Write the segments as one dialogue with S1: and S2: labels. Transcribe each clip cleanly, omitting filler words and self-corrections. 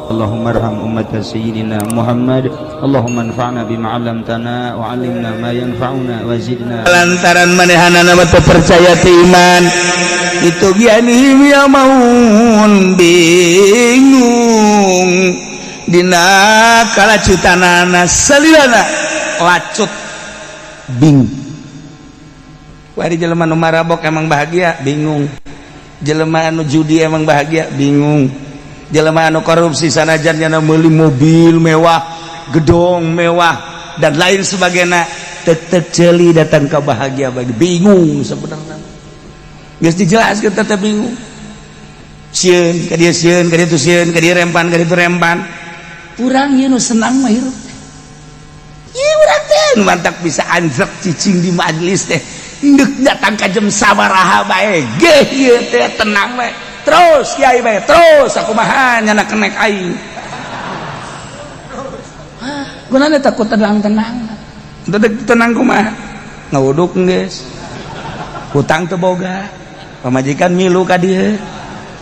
S1: اللهم ارحم أمة سيدنا محمد اللهم انفعنا بما علمتنا وعلمنا ما ينفعنا وزدنا.
S2: Lantaran manehanana mah teu percaya teu iman itu gianihim ya maun bingung dina kalacutanana salilana lacut bingung. Wari jelema nu marabok emang bahagia? Bingung. Jelema anu judi emang bahagia? Bingung. Jelema anu korupsi sanajan nyana meuli mobil mewah, gedong mewah, dan lain sebagainya, tetep jeli datang ke bahagia bagi bingung. Sebenarnya geus dijelaskeun tetep bingung. Sieun ka dieu, sieun ka dieu, sieun ka dieu, rempan ka ditu rempan. Urang ieu nu senang mah hirup teh. Ieu urang teh nu mantak bisa anjrek cicing di majelis teh, ndek datang ka jam sabaraha bae geh ieu teh tenang bae terus, kiai bae terus. Aku mah nyana kenek aing gunanya takut tenang-tenang. Tetep tenang kumaha? Ngawuduk geus, hutang teu boga, pamajikan milu ka dieu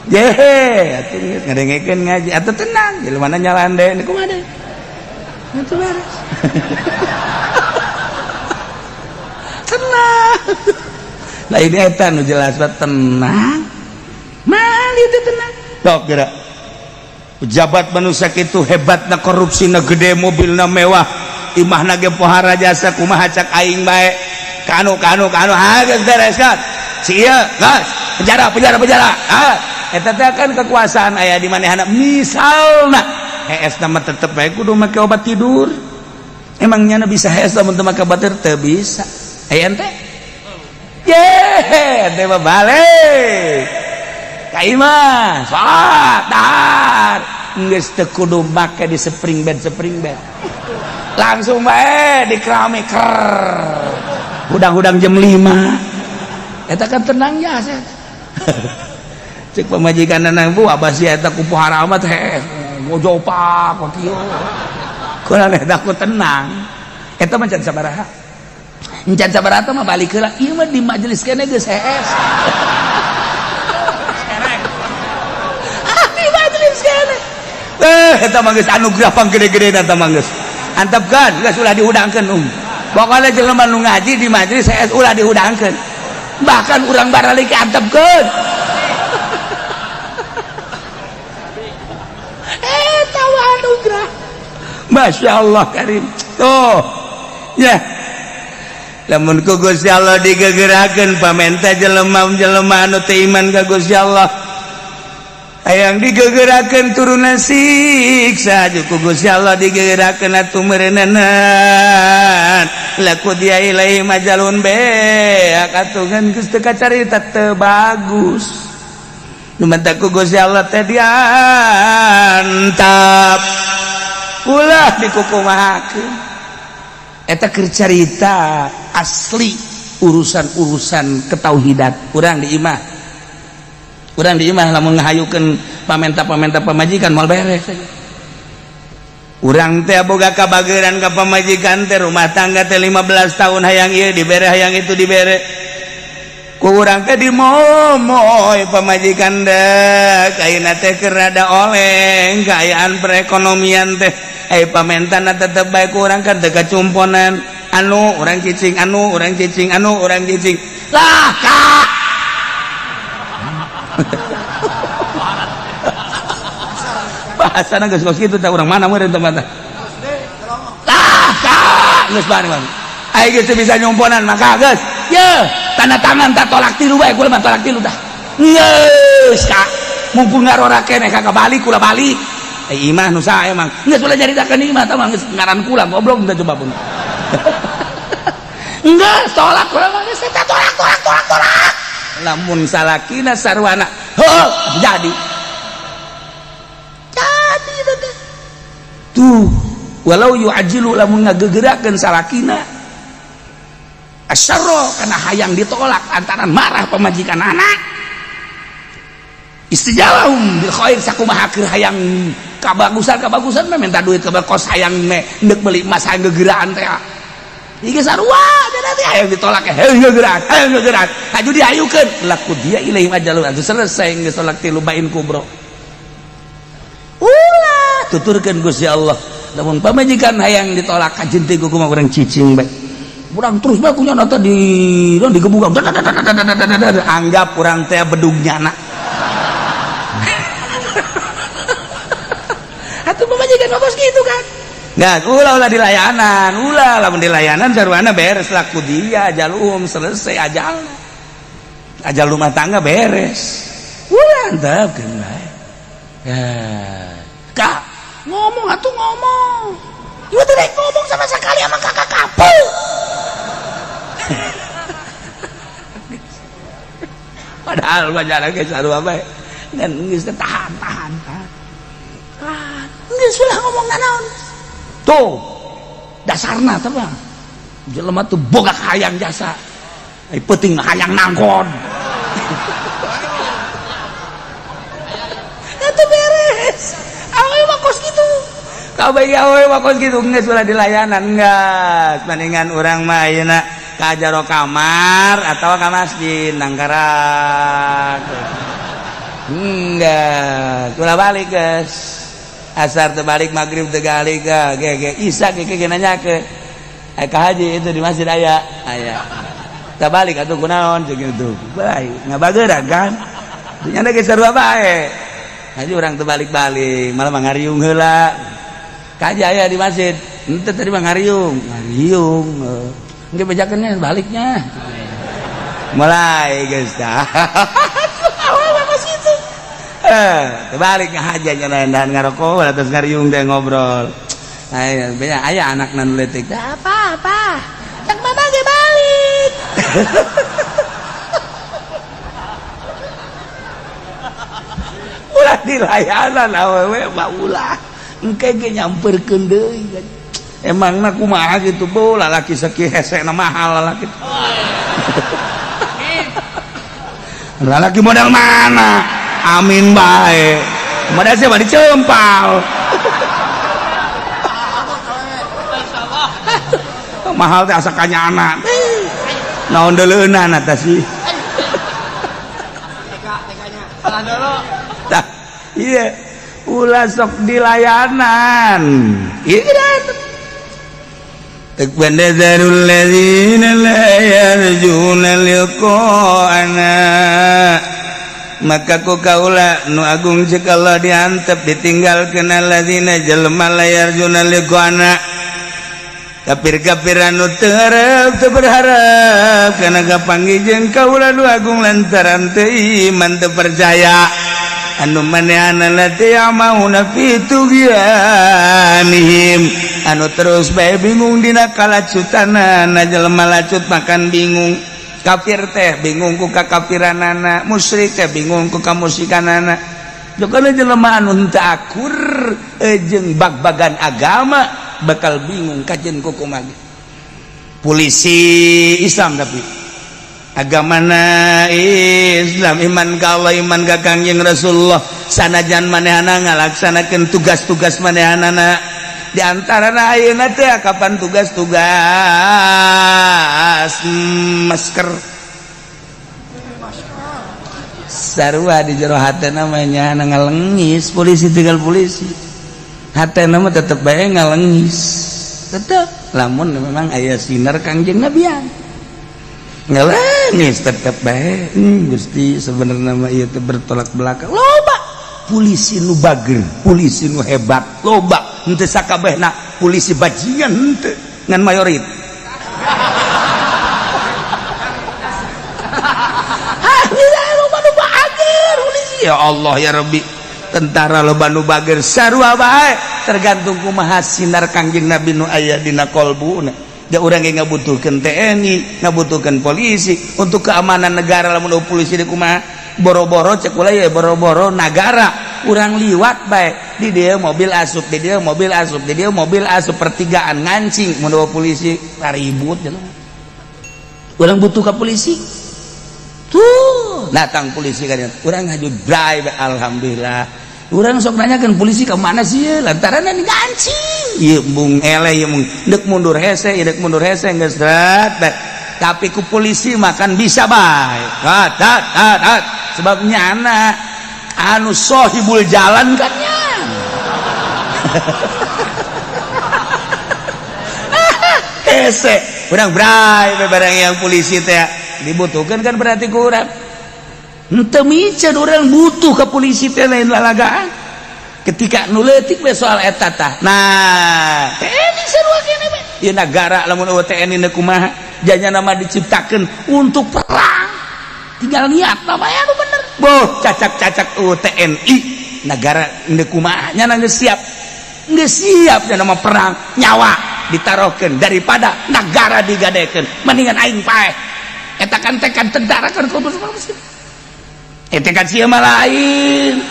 S2: jehe atuh geus ngadengekeun ngaji atuh tenang. Jelema mana nyalande kumaha deui atuh, beres tenang. Lah, ini eta nu jelas banget tenang. Mal itu tenang dok gerak pejabat manusia itu hebat na korupsi na gede, mobil na mewah, imah na ge pohara jasa. Kumaha cak aing bae, kanu kanu kanu, ha geus beres kan si ieu geus penjara, penjara, penjara. Ah, eta teh kan kekuasaan aya di manehana. Misalna hees mah tetep bae kudu make obat tidur. Emang nyana bisa hees lamun teu make obat tidur? Teu bisa. Aya ente ye ente mah balik ka imah, salat, dahar, geus teu kudu make di spring bed, spring bed langsung bae di keramik ker hudang-hudang jam 5. Eta kan tenang ya. Cek pamajikan nang bu abah sia eta ku pohara amat heh ngojopak kieu kurang. Eta ku tenang eta mah can sabaraha, encan sabaraha mah balik heula. Ieu mah di majelis kene geus hees di majelis kene. Eh, eta mah geus anugerah panggede-gede. Eta mah geus antepkeun, geus ulah dihudangkeun. Pokoknya jelema nu ngaji di majelis hees ulah dihudangkeun, bahkan urang baralik antepkeun. Eh, tahu anugerah. Masya Allah karim tuh ya. Lamun ku Gusti Allah digegerakeun pamenta jelema-jelema anu teu iman ka Gusti Allah, hayang digegerakeun turunna siksa ku Gusti Allah digegerakeun atuh meureuneunan laku dia ilahi majalun beak atuh kan geus teu kacarita, teu bagus. Nu matak ku Gusti Allah teh diantap ulah dikukumahakeun. Eta keur carita asli urusan-urusan ketauhidan. Urang di imah, urang di imah lamun ngahayukeun pamenta-pamenta pamajikan moal beres. Urang teh boga kabageran ka pamajikan teh, rumah tangga teh 15 tahun, hayang ieu dibere, hayang itu dibere. Ku urang teh dimomoy pamajikan dek ayeuna teh keur rada oleng kaayaan perekonomian teh, eh pamentana tetep bae ku urang kan teu kacumponan. Anu urang cicing, anu urang cicing, anu urang cicing lah kak. Bahasana geus kos kitu teh, urang mana meureun teh mah lah kak, geus bani bang aing geus teu bisa nyumponan maka geus ye tanda tangan tak tolak tilu bae. Kula mah tolak tilu dah geus kak, mumpung ngarora keneh kagak balik kula balik. Eh, imah nu saha emang geus ulah nyaritakeun imah tah mah geus ngaran kula goblok teh coba pun. Enggak, tolak kula mah geus tolak, tolak, tolak, tolak. Lamun salakina sarwana heuh jadi teh tuh walau yu'ajilu lamun ngagegerakeun salakina asyarra kana hayang ditolak antara marah pamajikan anak istijalahum bil khair sakumaha keur hayang kabagusan kabagusan mah minta duit ke kos hayang me ndek beli emas hayang gegeraan teh ieu sarua jadi hayang ditolak hayang gegeraan, hayang gegeraan haju diayukeun laku dia ilaihim ajalun atuh selesai geus tolak tilu bain kubro. Ulah Tuturkeun Gusti Allah. Lamun pamajikan hayang ditolak kajeun teh kumaha urang cicing bae. Urang terus bae kunyana teh di digebug. Anggap urang teh bedug nyana. Atuh pamajikan mah kos kitu kan. Nggak, ulah ulah di layanan, ulah lamun di layanan sarwana beres laku dia ajaluhum selesai ajal. Ajal rumah tangga beres. Ulah antepkeun bae. Ya. Kak, ngomong atuh ngomong. Ieu teh rek ngomong sama sekali sama kakak kapu. Padahal majalah ge sarua bae. Ngan geus tahan tahan tahan. Tahan. Geus ulah ngomong nanaon. Tuh dasarna teh bang jelema tuh boga hayang jasa ai peuting hayang nangkon. Itu beres awewe mah kos kitu kabeh awewe mah kos kitu geus ulah dilayanan geus mendingan urang mah ayeuna ka jero kamar atawa ka masjid nangkarak geus ulah balik geus asar terbalik maghrib tegali ke ge isa ge ge nanya ke ka haji itu di masjid aya aya terbalik atuh kunaon jeung kitu bae ngabageurang kan dunyana ge sarua bae haji urang terbalik-balik malah ngariung heula ka haji aya di masjid henteu tadi mah ngariung ngariung engke bejakeunnya baliknya mulai geus tah. Terbalik ngahaja nyelendan ngarokok atas ngariung teh ngobrol. Aya beda aya anak nan leutik. Apa apa? Cak mama ge balik. Ulah dilayanan awewe mah ulah. Engke ge nyamperkeun deui. Emangna kumaha kitu bu lalaki sakieu hesena mahal lalaki. Lalaki modal mana? Amin bae. Modal siapa dicempal. Mahal teh asa kanyana. Naon deuleunan eta sih.
S3: Salah dulu.
S2: Tah, iya. Ulah sok dilayanan. Ieu Takbandazarul ladzina la yarjuna liqa'ana. Maka ku kaula nu agung cek Allah diantep ditinggalkeun alladzina jelema la yarjuna liqa'ana. Kafir-kafir anu teu hareup teu berharap kana kapanggih jeung kaula nu agung lantaran teu iman teu percaya. Anu manehanana teh mauna fi tughyanihim anu terus bae bingung dina kalacutanana jelema lacut makan bingung. Kafir teh bingung ku kakafiranana, musyrik teh bingung ku kamusyrikanana. Jokana jelema anu henteu akur jeung bag-bagan agama bakal bingung kajeun kumaha. Polisi Islam tapi agamana Islam, iman ka Allah, iman ka Kangjeng Rasulullah, sanajan manehana ngalaksanakeun tugas-tugas manehanana. Di antarana ayeuna teh kapan tugas-tugas masker sarua di jero hatena mah nya ngalengis polisi tinggal polisi hatena mah tetep bae ngalengis tetep lamun memang aya sinar Kangjeng Nabian ngalengis tetep bae. Gusti sebenarnya mah ieu teh bertolak belakang loba polisi nu bager polisi nu hebat loba henteu sakabehna polisi bajingan henteu ngan mayorit. Hah, loba nu bager polisi ya Allah ya Rabbi tentara loba nu bager sarua bae tergantung kumaha sinar Kangjeng Nabi nu aya dina kolbuna. Da urang ge ngabutuhkeun TNI, ngabutuhkeun polisi untuk keamanan negara lamun polisi di kumaha boro-boro cek ulah ya boro-boro nagara urang liwat bae di dia mobil asup di dia mobil asup di dia mobil asup pertigaan ngancing mun polisi ribut jelema urang butuh ka polisi tuh datang polisi kan urang ngaju drive alhamdulillah urang sok nanyakeun polisi ka mana sih lantaran ngancing ieu mung eleh ieu mung deuk mundur hese ieu deuk mundur hese geus bae tapi ku polisi makan bisa bae tat tat tat sebab nyana anu sohibul jalan kan nya. Hese urang bray barang yang polisi teh dibutuhkan kan berarti ku urang. Henteu miceun urang butuh ke polisi teh lain lalagaan. Ketika nu leutik we soal eta tah. Nah, TNI sarua keneh we. Ieu nagara lamun eueuh TNI na kumaha? Janya nama diciptakeun untuk perang. Tinggal niat mah anu bener. Boh, cacak-cacak eueuh TNI negara endeu kumaha nya geus siap. Geus siap nya nama perang, nyawa ditaruhkeun daripada negara digadekeun. Mendingan aing paeh. Eta kan tekad tentara kan kudu tekad sia mah lain.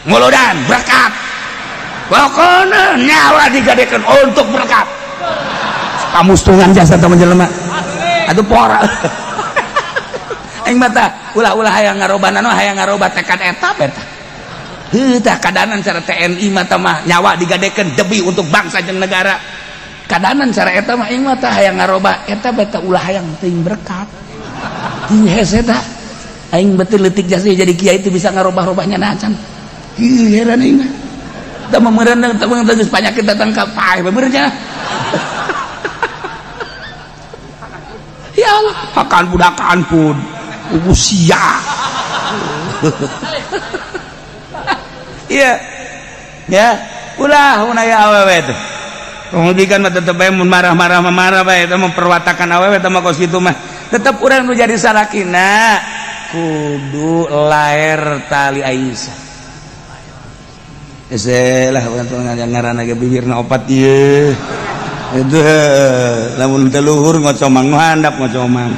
S2: Ngolodan berkat. Pokona nyawa digadekeun untuk berkat. Pamustungan jasa teman jelema. Aduh pora. Aing mah tah ulah-ulah hayang ngaroba nano hayang ngaroba tekad eta beta. Heuh tah kadanan cara TNI mah tah mah nyawa digadekeun demi untuk bangsa jeung negara. Kadanan cara eta mah aing mah tah hayang ngaroba eta beta ulah hayang teuing berkat. Heuh hese tah. Aing betul leutik jasa jadi kiai itu bisa ngarobah-robahnya na acan. Heuh heran aing mah. Tah mah meureun tah mah geus panyakit datang ka paeh meureun nya. Ya Allah, hakan budakan pun usia. Iya. Ya, ulah mun aya awewe teh. Kemudian mah tetep bae mun marah-marah mah marah bae eta memperwatakan awewe teh mah kos kitu mah. Tetep urang nu jadi salakina kudu laer tali Aisyah. Hese lah urang teh ngaranna ge bibirna opat ieu. Itu lamun teu luhur ngocomang nu handap ngocomang.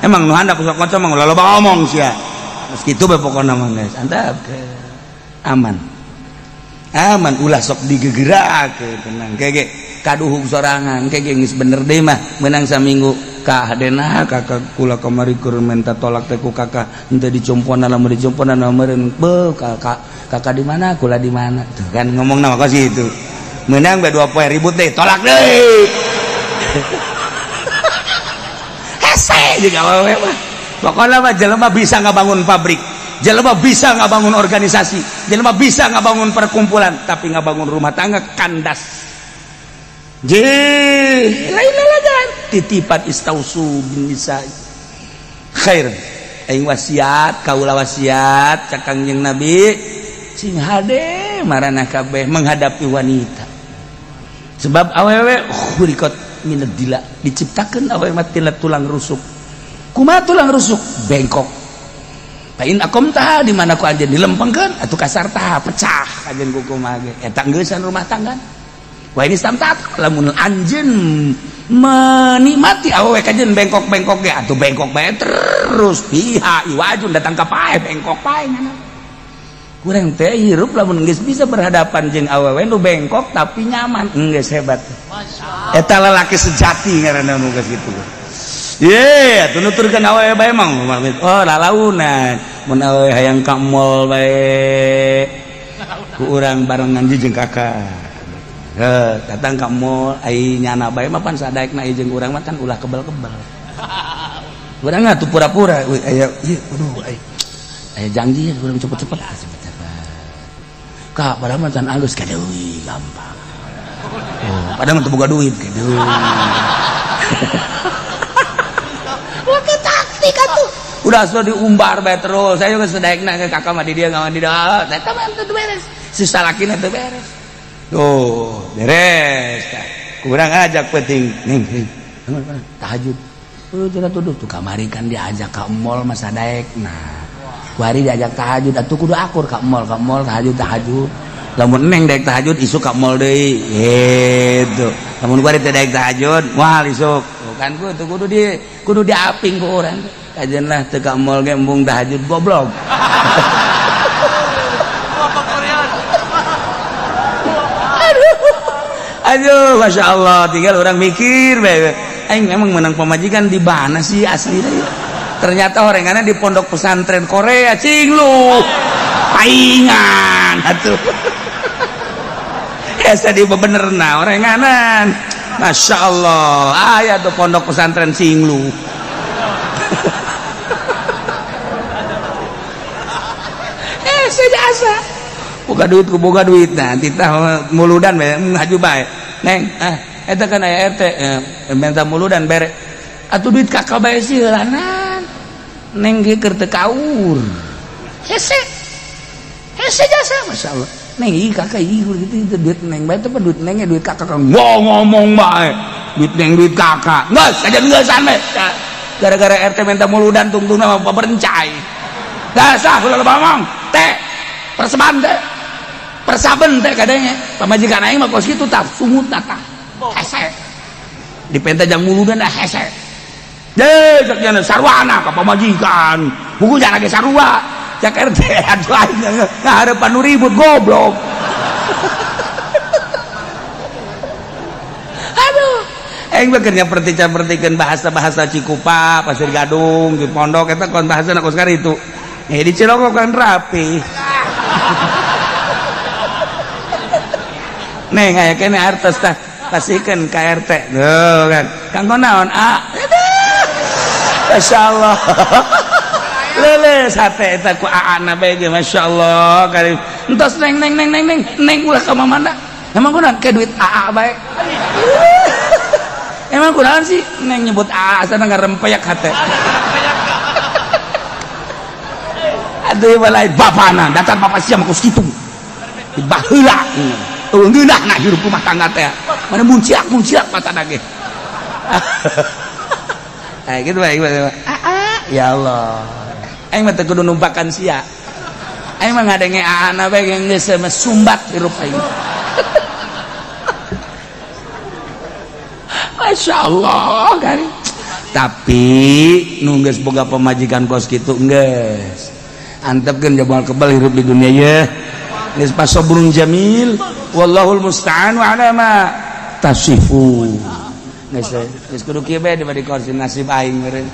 S2: Emang nu handap sok ngocomang ulah loba omong sia. Geus kitu bae pokona mah geus antap aman. Aman ulah sok digegerakeun tenang kege kaduhug sorangan kege geus bener deui mah meunang saminggu ka hadena kakak kula kamari keur menta tolak teh ku kakak henteu dicomponan lamun dicomponan meureun beuh kakak kakak di mana kula di mana tuh kan ngomongna mah kos kitu. Menang bae 2 poe ribut deh tolak deui. Hese jeung awewe mah. Pokona mah jelema bisa ngabangun pabrik, jelema bisa ngabangun organisasi, jelema bisa ngabangun perkumpulan, tapi ngabangun rumah tangga kandas. Je, lain lalagan titipan istausu bin nisa. Khair. Aing wasiat, kaula wasiat cak Kangjeng Nabi sing hade maranah kabeh menghadapi wanita. Sebab awewe khuliqat minad dila, diciptakeun awewe mah tina tulang rusuk. Kumaha tulang rusuk? Bengkok. Pain akom tah di mana ku anjeun dilempengkeun atuh kasar tah pecah anjeun ku kumaha ge. Eta geusan rumah tangga. Wah ini samtat lamun anjeun menikmati awewe ka anjeun bengkok-bengkok ge atuh bengkok bae terus piha iwajun datang ka pae bengkok pae ngana. Kurang teh hirup lamun geus bisa berhadapan jeung awewe nu bengkok tapi nyaman geus hebat. Eta lalaki sejati ngaranna nu geus kitu. Ye, atuh nuturkeun awewe bae mah oh lalaunan mun awewe hayang ka mall bae ku urang barengan jeung kakak. Heuh, datang ka mall ai nyana bae mah pan sadaekna jeung urang mah kan ulah kebel-kebel. Urang atuh pura-pura euy aya ieu aduh ai aya janji urang cepet-cepet cepet-cepet. Kak, padahal mah can alus ka deui gampang. Oh, padahal mah teu boga duit ka deui. Oke taktik atuh. Udah sudah diumbar bae terus. Saya geus sadaekna ke kakak mah di dieu ngawan di dieu. Eta mah teu beres. Si salakina teu beres. Tuh, beres. Kurang ajak penting. Ning, ning. Tahajud. Oh, cenah tuduh tuh kamari kan diajak ka mall mah sadaekna. Kuari diajak tahajud atuh kudu akur ka mall tahajud tahajud. Lamun neng daek tahajud isuk ka mall deui. Gitu. Lamun kuari teu daek tahajud moal isuk. Kan kudu kudu di kudu diaping ku urang. Kajeun lah teu ka mall ge embung tahajud goblok. Aduh. Aduh, Masya Allah, tinggal orang mikir bae. Aing memang menang pamajikan di mana sih aslinya ya? Ternyata orengannya di pondok pesantren Korea cing lu paingan atuh. Hese di bebenerna orenganan. Masya Allah, aya tuh pondok pesantren sing lu. Hese jasa. Boga duit ku boga duit nah titah muludan bae ngaju bae. Neng, ah eta kan aya RT minta muludan bere. Atuh duit kakak bae silanan. Neng ge keur teu kaur. Hese. Hese jasa masyaallah. Neng ieu kakak ieu gitu duit neng bae teh duit neng duit kakak ngomong bae. Duit neng duit kakak. Geus kajian geusan bae. Gara-gara RT minta muludan tungtungna mah paberencai. Dasah ulah loba ngomong. Teh perseban teh. Persaben teh kadangnya. Pamajikan aing mah kos kitu tah sungut tah. Hese. Dipenta jang muludan dah hese. Deh cek nya sarwana ka pamajikan. Buku jangan lagi sarua. Cek RT atuh aing ngaharepan nu ribut goblok. Aing mah keur nyaperti-capertikeun bahasa-bahasa Cikupa, Pasir Gadung, di pondok eta kon bahasana kos karitu. Di Cilongok kan rapi. Neng aya keneh artos tah pasihkeun ka RT. Tuh kan. Kanggo naon? Ah. Masyaallah. Leuleus hate eta ku aana bae ge masyaallah. Entos neng neng neng neng neng neng ulah ka mamana. Emang kunaon ke duit aa bae. Emang kunaon sih neng nyebut aa sana ngarempeyak hate. Aduh balai bapana datang bapak sia mah kos kitu. Baheula. Eueuh ngeunah hirup rumah tangga teh. Mana munciak-munciak patana ge. Ah gitu bae aa ya Allah. Aing mah teu kudu numpakan sia. Aing mah ngadenge aana bae geus sumbat hirup aing. Masya Allah kari. Tapi nu geus boga pamajikan kos kitu geus antepkeun jabal kebal hirup di dunia ye. Geus pasobrun jamil wallahul musta'an wa ala ma tasifun. Geus geus kudu kieu bae di kursi nasib aing meureun.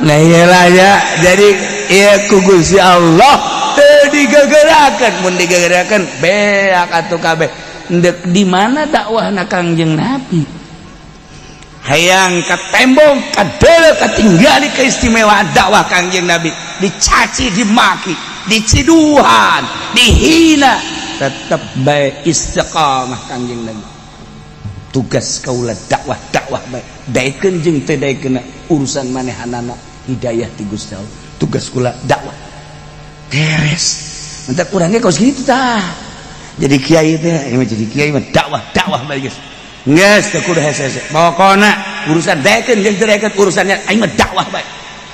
S2: Nah iyalah ya, jadi ieu ku Gusti Allah teu digegerakeun, mun digegerakeun beak atuh kabeh. Ndek di mana dakwahna Kangjeng Nabi? Hayang katembong kadeuleu katinggali keistimewaan dakwah Kangjeng Nabi, dicaci, dimaki, diciduhan, dihina, tetep bae istiqamah Kangjeng Nabi. Tugas kaula dakwah dakwah bae, daekeun jeung teu daekeun urusan manehanana hidayah ti Gusti Allah. Tugas kula dakwah. Beres. Mentak urang ge kos kitu tah. Jadi kiai teh, jadi kiai mah dakwah dakwah bae geus. Geus teu kudu hese-hese. Pokona urusan daekeun jeung teu daekeun urusannya aing mah dakwah bae.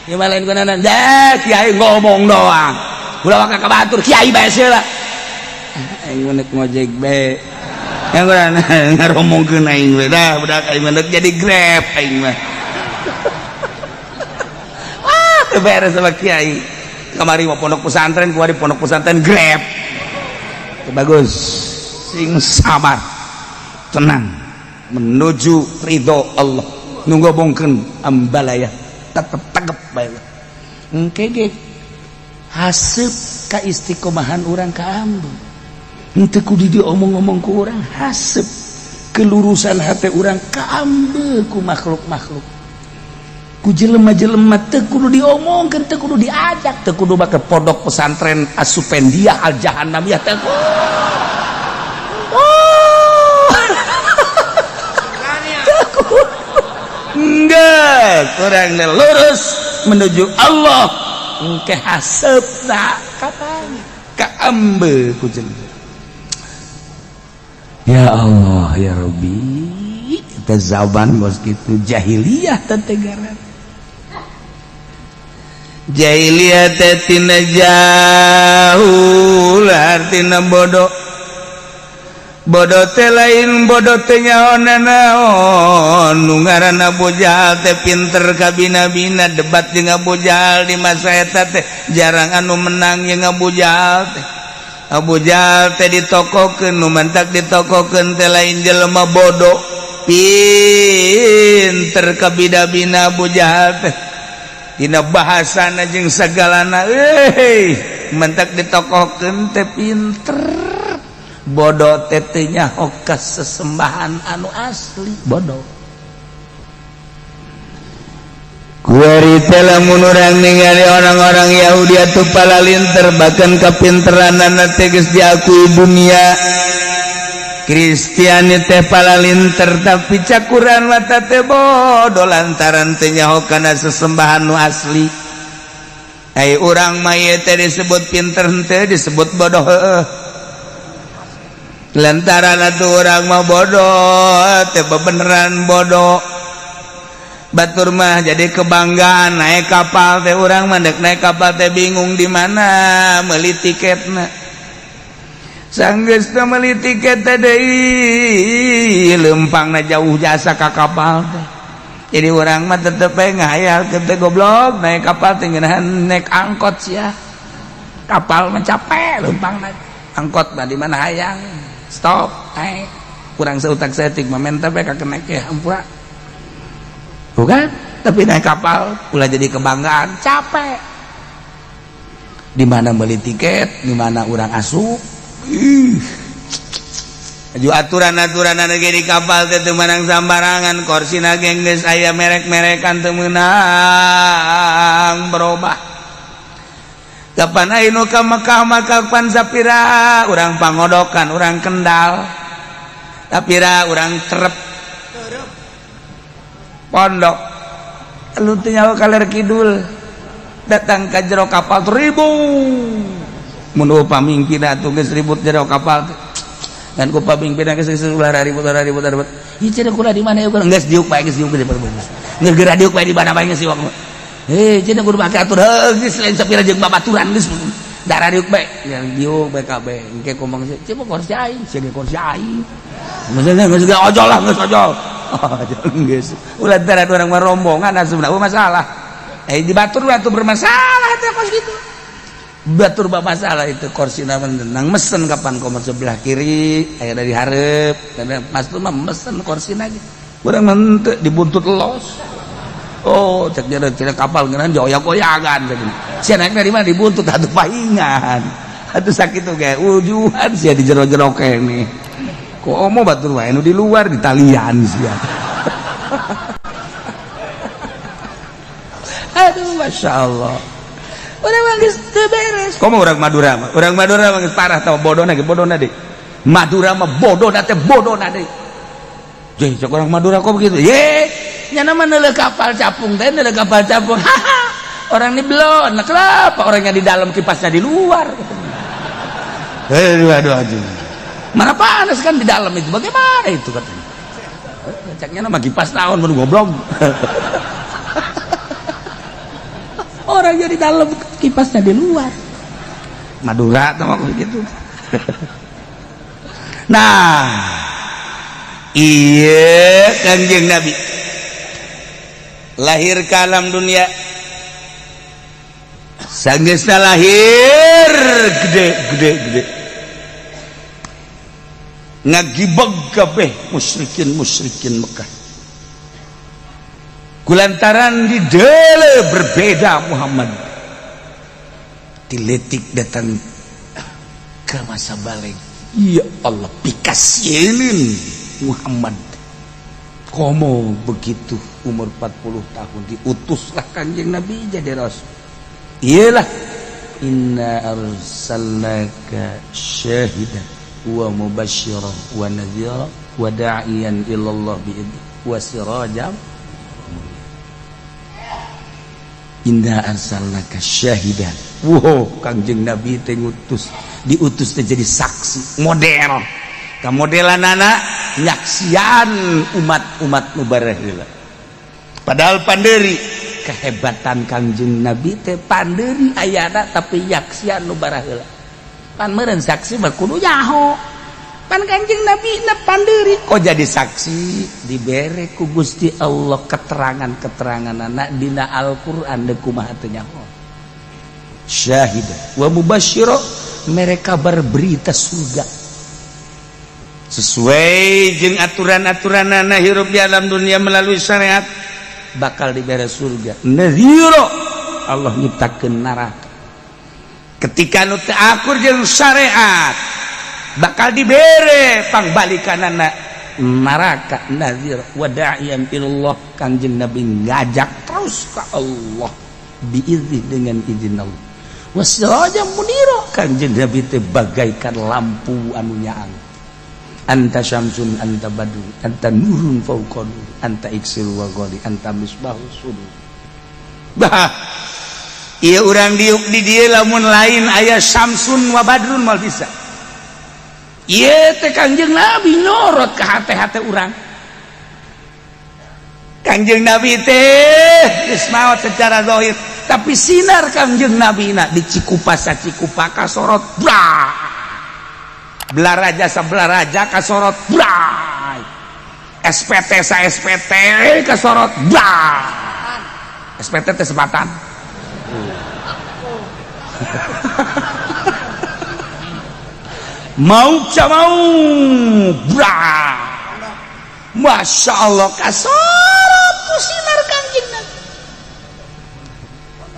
S2: Ieu mah lain kunaon. Dah kiai ngomong doang. Ulah waka ka batur kiai bae seula. Aing mah nek ngojek bae. Yang kurang ngaromongkeun aing we dah budak aing mah jadi Grab aing mah. Ah teu beres sama kiai. Kamari mah pondok pesantren, kuari pondok pesantren Grab. Bagus. Sing sabar. Tenang menuju ridho Allah. Nu ngomongkeun ambalaya tetep tegep bae. Engke ge haseup ka istiqomahan urang ka ambu. Henteu kudu diomong-omong ku urang, haseup kelurusan hate urang kaambe ku makhluk-makhluk. Ku jelema-jelema teu kudu diomongkeun, teu kudu diajak, teu kudu make pondok pesantren Asupendia Al Jahannamiyah teu kudu. Oh. Teu kudu. Enggeus, urang lurus menuju Allah. Engke haseupna katanya kaambe ku jelema. Ya Allah ya Rabbi, kita zaman bos gitu jahiliyah tetegaran. Jahiliyah teh tina jauh artina bodoh. Bodoh teh lain bodoh teh nyaona naon. Nu ngaranna Abu Jahal teh pinter kabina-bina debat jeung Abu Jahal di masa eta teh jarang anu menang jeung Abu Jahal teh. Abu Jahal teh ditokokeun nu mantak ditokokeun teh lain jelema bodoh pinter kabina-bina Abu Jahal teh dina bahasana jeung sagalana euy mantak ditokokeun teh pinter bodoh teh teu nyaho ka sesembahan anu asli bodoh. Kuari teh lamun urang ningali orang-orang Yahudi atuh palalinter, bahkan kapinteranana teh geus diakui dunia. Kristiani teh palalinter, tapi cakuran mata teh bodoh lantaran teh nyaho kana sesembahan nu asli. Ai urang mah ieu teh disebut pinter henteu, disebut bodoh heueuh. Lantaran atuh urang mah bodoh teh bebeneran bodoh. Batur mah jadi kebanggaan naik kapal teh, urang mah dek naik kapal teh bingung di mana meuli tiketna. Sanggeus teh meuli tiket teh deui leumpangna jauh jasa ka kapal teh. Jadi urang mah tetep bae ngahayal teh goblok naik kapal teh ngeunahan naik angkot sia. Kapal mah capek leumpangna. Angkot mah di mana hayang stop naik. Kurang seutak saeutik mah menta bae ka kenek ya hampura. Bukan? Tapi naik kapal ulah jadi kebanggaan, capek. Di mana beli tiket, di mana urang asup. Ih. Aju aturan-aturan anu di kapal teh teu meunang sambarangan, korsina ge geus aya merek-merekan teu meunang berubah. Kapan aya nu ka Mekah maka pan sapira urang pangodokan, urang Kendal. Sapira urang Terep. Pondok. Lu teu nyaho kaler kidul. Datang ka jero kapal ribut. Mun pamingpin atuh geus ribut jero kapal teh. Dan ku pamimpin geus ulah ribut ulah ribut ribut. Ieu cenah kula di mana ieu geus diuk bae, geus diuk geus geura diuk bae di mana bae geus diuk. Hei, cenah kudu make atur heuh geus lain sapira jeung babaturan geus darah diuk bae. Yang diuk bae kabeh. Engke ngomong cenah kursi aing, sia ge kursi aing. Geus geus ojol lah, geus ojol. Oh, geus. Ulah darah urang mah rombongan asupna masalah. Eh di batur atuh bermasalah teh kos gitu. Batur masalah itu kursi nang mesen kapan komor sebelah kiri aya dari hareup. Mas tuh mah mesen kursi lagi. Urang mah henteu dibuntut los. Oh, cek dia cek kapal ngeunahan joyak-goyakan cek. Sia naik dari mana dibuntut atuh pahingan. Atuh sakitu ge ujuhan sia di jero-jero kene. Komo batur wae nu di luar di talian sia. Aduh, Masya Allah. Urang mah geus teu beres. Komo urang Madura mah. Urang Madura mah geus parah tau bodona ge bodona deui. Madura mah bodona teh bodona deui. Jeung cek urang Madura kok begitu? Ye, nyana mah neuleuh kapal capung teh, neuleuh kapal capung. Haha. Orang ini belum. Nah, kenapa orangnya di dalam kipasnya di luar? Aduh aduh aduh. Mana panas kan di dalam itu, bagaimana itu katanya. Ceknya nama kipas naon mun goblok. Orangnya di dalam kipasnya di luar. Madura sama gitu. Nah, iya Kanjeng Nabi lahir ke alam dunia. Sanggeusna lahir gede gede gede. Ngagibeg kabeh musyrikin-musyrikin Mekah. Kulantaran di dele berbeda Muhammad. Diletik datang ke masa balik. Ya Allah, pikasieun Muhammad. Komo begitu umur 40 tahun diutuslah Kanjeng Nabi jadi rasul. Iyalah inna arsalnaka syahidan wa mubasysyiran wa nadhira wa da'iyan ilallah bi'idni wa sirajan. Inna arsalnaka syahidan. Wow, Kangjeng Nabi teh ngutus, diutus teh jadi saksi model. Kamodelanana nyaksian umat-umat nu bareheula. Padahal panderi kehebatan Kangjeng Nabi teh panderi ayana tapi nyaksian nu bareheula. Pan meureun saksi mah kudu nyaho. Pan Kangjeng Nabi na panderi kok jadi saksi dibere ku Gusti Allah keterangan-keteranganana dina Al-Qur'an deuk kumaha teu nyaho. Syahidah wa mubasysyira, mereka berberita surga sesuai jeung aturan-aturanana hirup di alam dunia melalui syariat bakal dibere surga. Nadhira, Allah nyiptakeun neraka. Ketika nu teu akur jeung syariat bakal dibere pangbalikanana Neraka nazir wa da'iyan ilallah, Kangjeng Nabi ngajak terus ke Allah biizni, dengan izin Allah. Wasirajan munira, Kangjeng Nabi teh bagaikan lampu anu nyaang. Anta syamsun anta badru anta nurun fauqa nur anta iksir wa ghali anta misbahus sudur. Bah, ieu urang diuk di dieu lamun lain aya syamsun wa badrun mal bisa. Ieu teh Kangjeng Nabi nyorot ke hate-hate urang. Kangjeng Nabi teh geus maot secara zahir, tapi sinar Kangjeng Nabi na di Cikupa sacikupa kasorot blah. Belaraja sabelaraja kasorot blah. SPT sa SPT kasorot blah. SPT teh sepatan. Mau mau blah. Masya Allah kasorot ku sinar Kangjeng Nabi.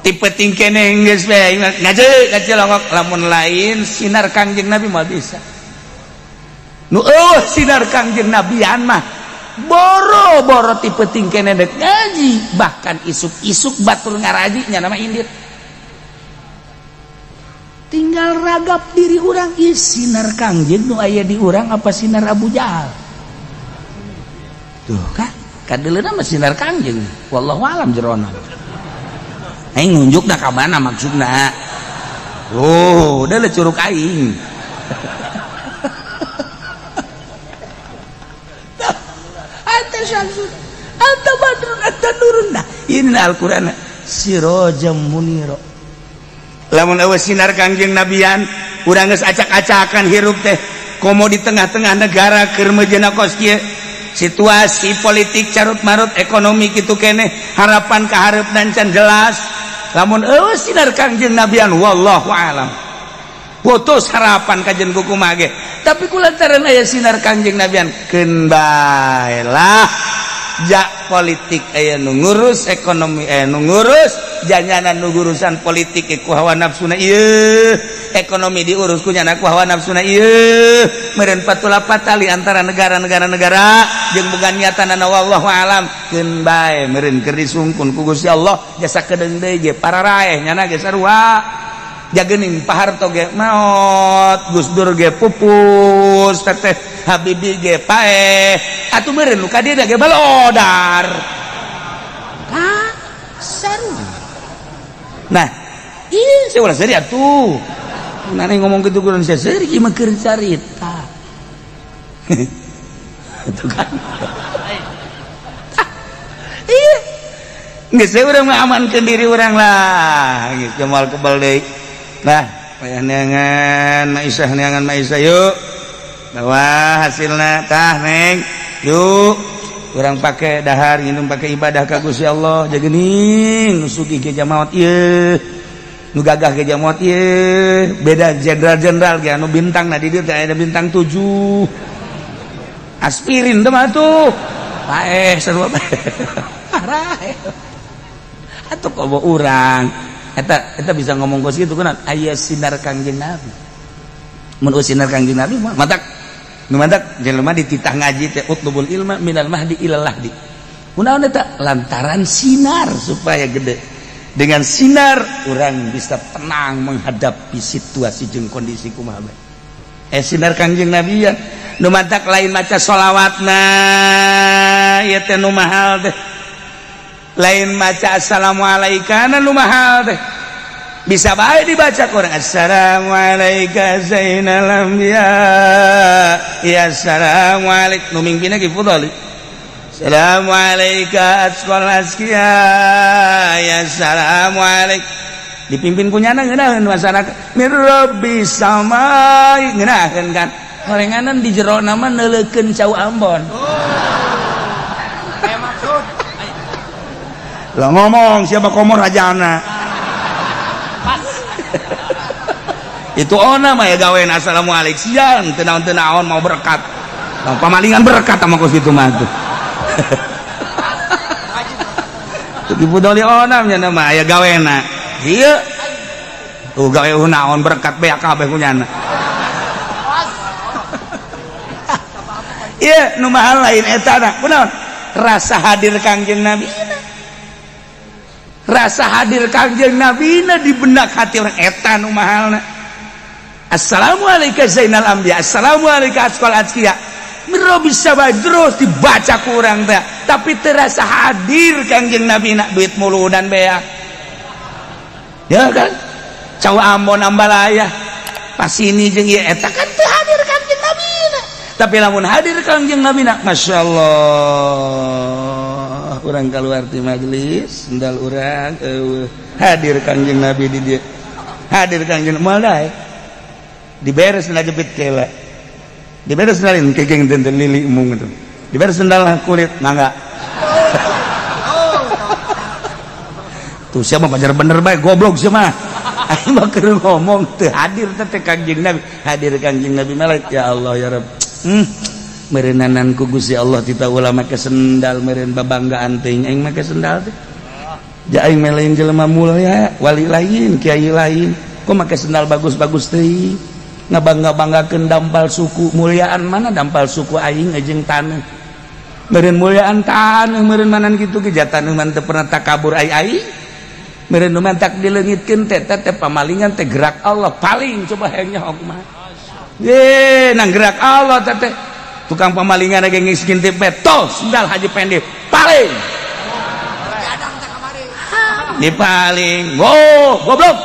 S2: Tipe tingkene geus bae ngaji ngaji longok lamun lain sinar Kangjeng Nabi mah bisa. Nu eueuh sinar Kangjeng Nabian mah boro-boro tipe tingkene dek ngaji, bahkan isuk-isuk batur ngaraji nya nama indit. Tinggal ragap diri urang, ih sinar Kangjeng nu aya di urang apa sinar Abu Jahal? Tuh kan kadeuleuna mah sinar Kangjeng, wallahu alam jerona. Aing nunjukna ka mana maksudna? Oh, udah le curug aing. Anta syamsun, anta badrun, anta nurun. Nah, ini Al-Qur'an sirajam munira. Lamun eueuh sinar Kangjeng Nabian, urang geus acak-acakan hirup teh. Komo di tengah-tengah negara keur meujeuhna kos kieu. Situasi politik carut marut, ekonomi kitu keneh, harapan kaharepna can jelas. Lamun eueuh sinar Kangjeng Nabian wallahu alam. Putus harapan kajen kumaha ge. Tapi kulantaran aya sinar Kangjeng Nabian keun bae lah. Jak politik aya nu ngurus, ekonomi aya nu ngurus, janyana nu urusan politik ku hawa nafsuna ieu, ekonomi diurus ku nyana ku hawa nafsuna ieu, meureun patula patali antara negara-negara negara jeung boga niatanana wallahu alam keun bae meureun keur disungkun ku Gusti Allah jasa kedeung deui ge pararaeh nyana ge sarua. Jagening Pak Harto ge maot, Gus Dur ge pupus, teteh Habibie ge paeh, atuh meureun nu ka dieu ge balodar. Ka sarua. Nah, ih saya ulah seuri atuh. Nah, ngomong kitu kudu seuri ieu mah keur carita. Itu kan. Ih. Geus urang mah amankeun diri urang lah, geus moal kebal deui. Nah, payah neangan Maisah, neangan Maisah yuk. Bawa hasilna tah neng. Yuk, urang pake dahar nginum pake ibadah ka Gusti Allah. Jagening nu sugih ge jamaot ieu. Nu gagah ge jamaot ieu. Beda jenderal-jenderal ge anu bintang na di dieu teh aya bintang 7. Aspirin teh mah tuh. Paeh sarua bae. Araeh. Atuh komo urang. Eta eta bisa ngomong kos kitu kunaon aya sinar Kangjeng Nabi. Mun sinar Kangjeng Nabi mah matak nu matak jelema dititah ngaji teh utlubul ilma minal mahdi ilal lahdi. Kunaon eta lantaran sinar supaya gede. Dengan sinar urang bisa tenang menghadapi situasi jeung kondisi kumaha bae. Sinar Kangjeng Nabi ya nu matak lain maca sholawatna ieu teh nu mahal teh. Lain maca assalamualaikum nu mahal teh. Bisa bae dibaca kurang assalamualaikum zainal anbiya ya assalamualaikum nu mingpina ge fudhali assalamualaikum asqal askiya ya assalamualaikum dipimpin ku nyana ngeunaheun masyarakat mir rabbi samai ngeunaheun kan horenganan di jero nama neuleukeun cau Ambon. Lah ngomong siapa komor rajana. Itu ona mah ya gawean assalamualaikum siang teu naon-naon mau berkat. Nah, pamalingan berkat sama kos kitu mah tuh. Ibu doli ona nya mah aya gawena. Ieu tuh gawe naon berkat beak kabeh ku nyana. Iya, nu mahal lain eta na. Kunaon? Rasa hadir Kangjeng Nabi. Rasa hadir Kangjeng Nabi na di benak hati orang eta nu mahalna. Assalamualaikum Zainal Anbiya, assalamualaikum Asqal Azkiya. Miro bisa bae terus dibaca ku urang teh, tapi terasa hadir Kangjeng Nabi nak duit muludan beak. Ya kan? Cau Ambon Ambalaya. Pas ini jeung ieu eta kan teu hadir Kangjeng Nabi na. Tapi lamun hadir Kangjeng Nabi na, Masya Allah, urang keluar di majelis, sendal urang eueuh, hadir Kangjeng Nabi di dieu. Hadir Kangjeng moal daek. Diberes sendal jepit kela. Diberes sendal kegeng teu lili mung itu. Diberes sendal kulit mangga. Tuh siapa pajar bener bae goblok sia mah. Aing mah keur ngomong teu hadir teh Kangjeng Nabi. Hadir Kangjeng Nabi malaikat ya Allah ya Rabb. Meureunnanan ku Gusti Allah tita ulah make sendal meureun babanggaan teuing aing make sendal teh. Ja aing mah lain jelema mulya, wali lain, kiai lain. Kok make sendal bagus-bagus teuing? Ngabangga-banggakeun dampal suku, mulyaan mana dampal suku aing jeung taneuh. Meureun mulyaan taneuh meureun manan kitu ge ja taneuh mah teu pernah takabur ai aing. Meureun nu mantak dileungitkeun teh teh pamalingan teh gerak Allah paling coba hayang nyaho kumaha. Ye, nang gerak Allah teh teh. Tukang pamalingan ge geus ngintip beto sendal Haji Pendi paling. Di paling. Oh, goblok.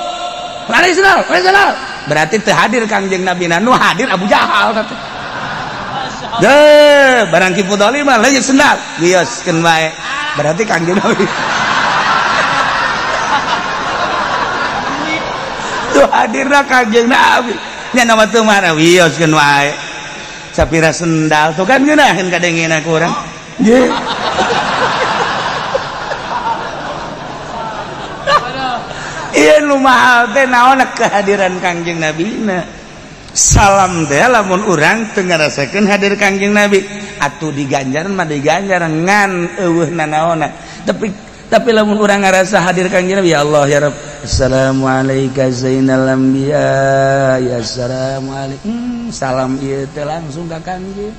S2: Lari sendal, lari sendal. Berarti teu hadir Kangjeng Nabi nu hadir Abu Jahal teh. Deh, barang Ki Fudhali mah leungit sendal, wioskeun bae. Berarti Kangjeng Nabi. Tuh hadirna Kangjeng Nabi. Nya nama teu mana wioskeun wae. Sapira sendal tuh kan ngeunaheun kadengena ku urang. Ye. Ieu nu mahal teh naon kehadiran Kangjeng Nabi na. Salam teh lamun urang teu ngarasakeun hadir Kangjeng Nabi, atuh diganjar mah diganjar ngan eueuh nanaonna. Tapi lamun urang ngarasa hadir Kangjeng Nabi, ya Allah ya Rabb. Assalamualaikum Zainal Anbiya, ya assalamualaikum. Salam ieu teh langsung ka Kangjeng.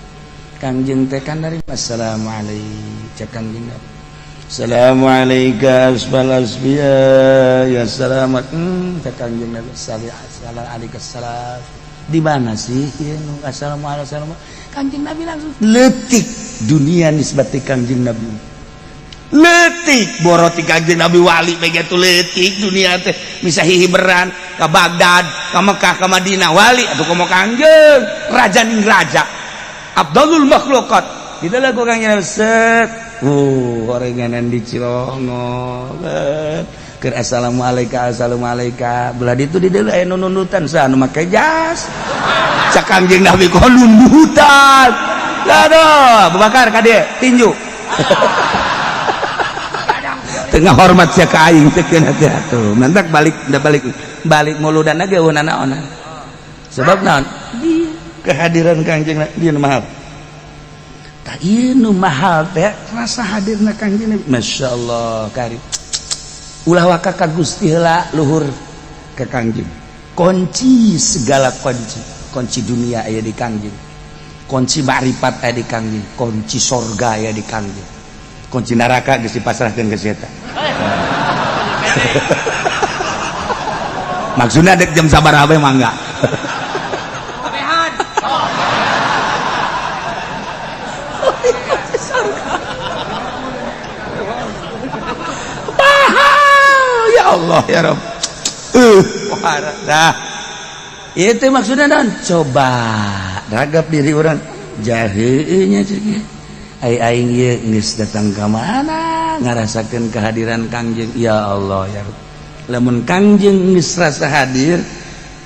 S2: Kangjeng teh kan dari assalamualaikum cek Kangjeng Nabi. Assalamualaikum asfal asbiya ya selamat. Cek Kangjeng Nabi sallallahu alaihi wasallam. Di mana sih ieu nu assalamualaikum? Kangjeng Nabi langsung leutik dunia nisbati Kangjeng Nabi. Leutik boroti Kangjeng Nabi wali begitu leutik dunia teh bisa hihiberan ka Baghdad, ka Mekah, ka Madinah wali atuh komo Kangjeng raja ning raja. Abdulul makhluqat. Di dalam Kangjeng Nabi set. Orenganan di Cilongok. Keur assalamualaikum assalamualaikum. Belah ditu di deuleu aya nu nundutan saha nu make jas. Cak Kangjeng Nabi kok nundutan. Aduh, Abu Bakar ka dieu tinju. Tengah hormat sia ka aing teh keun teh atuh. Mantak balik balik balik muludan ge eueuh nanaonan. Sebab naon? Kehadiran Kangjeng Nabi mahal. Tak ieu nu mahal teh rasa hadirna Kangjeng Nabi. Masya Allah kari. Ulah waka ka Gusti heula luhur ke Kangjeng. Kunci segala kunci, kunci dunia aya di Kangjeng. Kunci makrifat aya di Kangjeng, kunci sorga aya di Kangjeng. Kunci neraka geus dipasrahkeun ka si eta. Maksudna dek jam sabaraha bae mangga. Ya Allah ya Rabb. Nah, itu maksudnya dan coba ragap diri orang jaheunya cek. Ai aing ieu geus datang ka mana ngarasakeun kehadiran Kangjeng ya Allah ya Rabb. Lamun Kangjeng geus rasa hadir,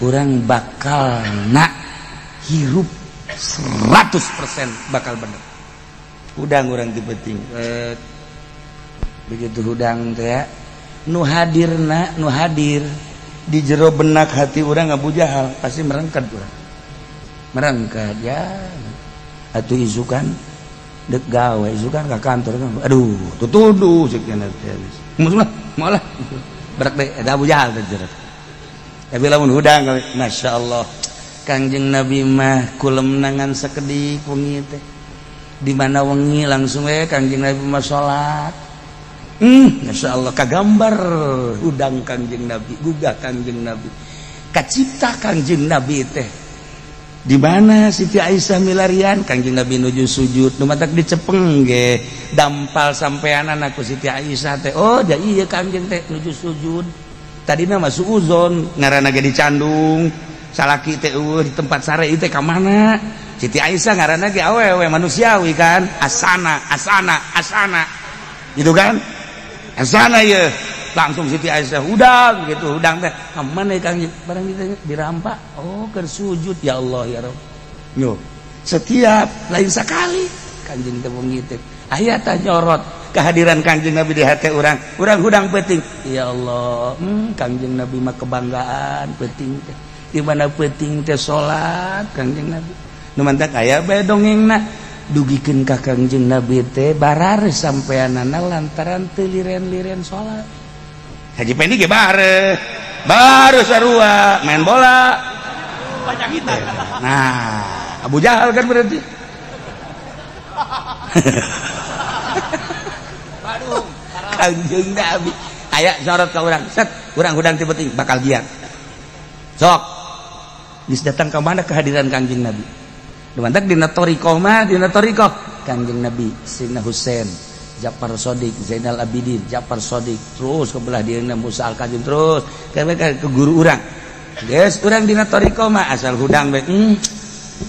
S2: urang bakal nak hirup 100% bakal bener. Hudang urang ti penting. Begitu hudang teh nu hadirna nu hadir di jero benak hati urang Abu Jahal pasti merengket urang. Merengket ya. Atuh isukan dek gawe isukan ka kantor kan. Aduh, tutuduh cek cenah teh. Maksudna moal lah. Berak deh eta Abu Jahal teh jero. Tapi lamun hudang Masya Allah Kangjeng Nabi mah kulemna ngan sakedik wengi teh. Di mana wengi langsung we Kangjeng Nabi mah salat. Masya Allah, kagambar hudang Kangjeng Nabi, gugah Kangjeng Nabi, kacipta Kangjeng Nabi teh. Di mana Siti Aisyah milarian Kangjeng Nabi nuju sujud, nu matak dicepeng ge dampal sampeanan ku Siti Aisyah teh. Oh, ja iya Kangjeng teh nuju sujud. Tadina mah suuzon, ngaranna ge dicandung, salaki teh eueuh di tempat sare ieu teh ka mana? Siti Aisyah ngaranna ge awewe manusiawi kan, asana asana asana gitu kan, asana ye langsung Siti Aisyah hudang gitu, hudang teh ka mana Kang? Barang gitu dirampak, oh, keur sujud. Ya Allah, ya Rabb. Yo, setiap lain sekali Kanjeng teh wengi teh aya tah nyorot kehadiran Kanjeng Nabi di hati urang. Urang hudang peuting, ya Allah, Kangjeng Nabi mah kebanggaan. Peuting teh di mana peuting teh salat Kangjeng Nabi. Nu mantak aya bae dongengna dugikeun ka Kangjeng Nabi teh barare sampeanana lantaran teu liren-liren salat. Haji Pendi ge bare baru sarua main bola.
S3: Banyak kita.
S2: Nah, Abu Jahal kan berarti.
S3: Badung.
S2: Kangjeng Nabi aya sorot ka urang, set urang hudang ti peuting bakal giat. Sok geus datang ka mana kehadiran Kangjeng Nabi? Mantak dina thoriqoh mah, dina thoriqoh Kangjeng Nabi, Sayyidina Husain, Ja'far Shodiq, Zainal Abidin, Ja'far Shodiq, terus ke belah dieuna Musa Al-Kazim, terus ke guru urang. Geus urang dina thoriqoh mah asal hudang bae,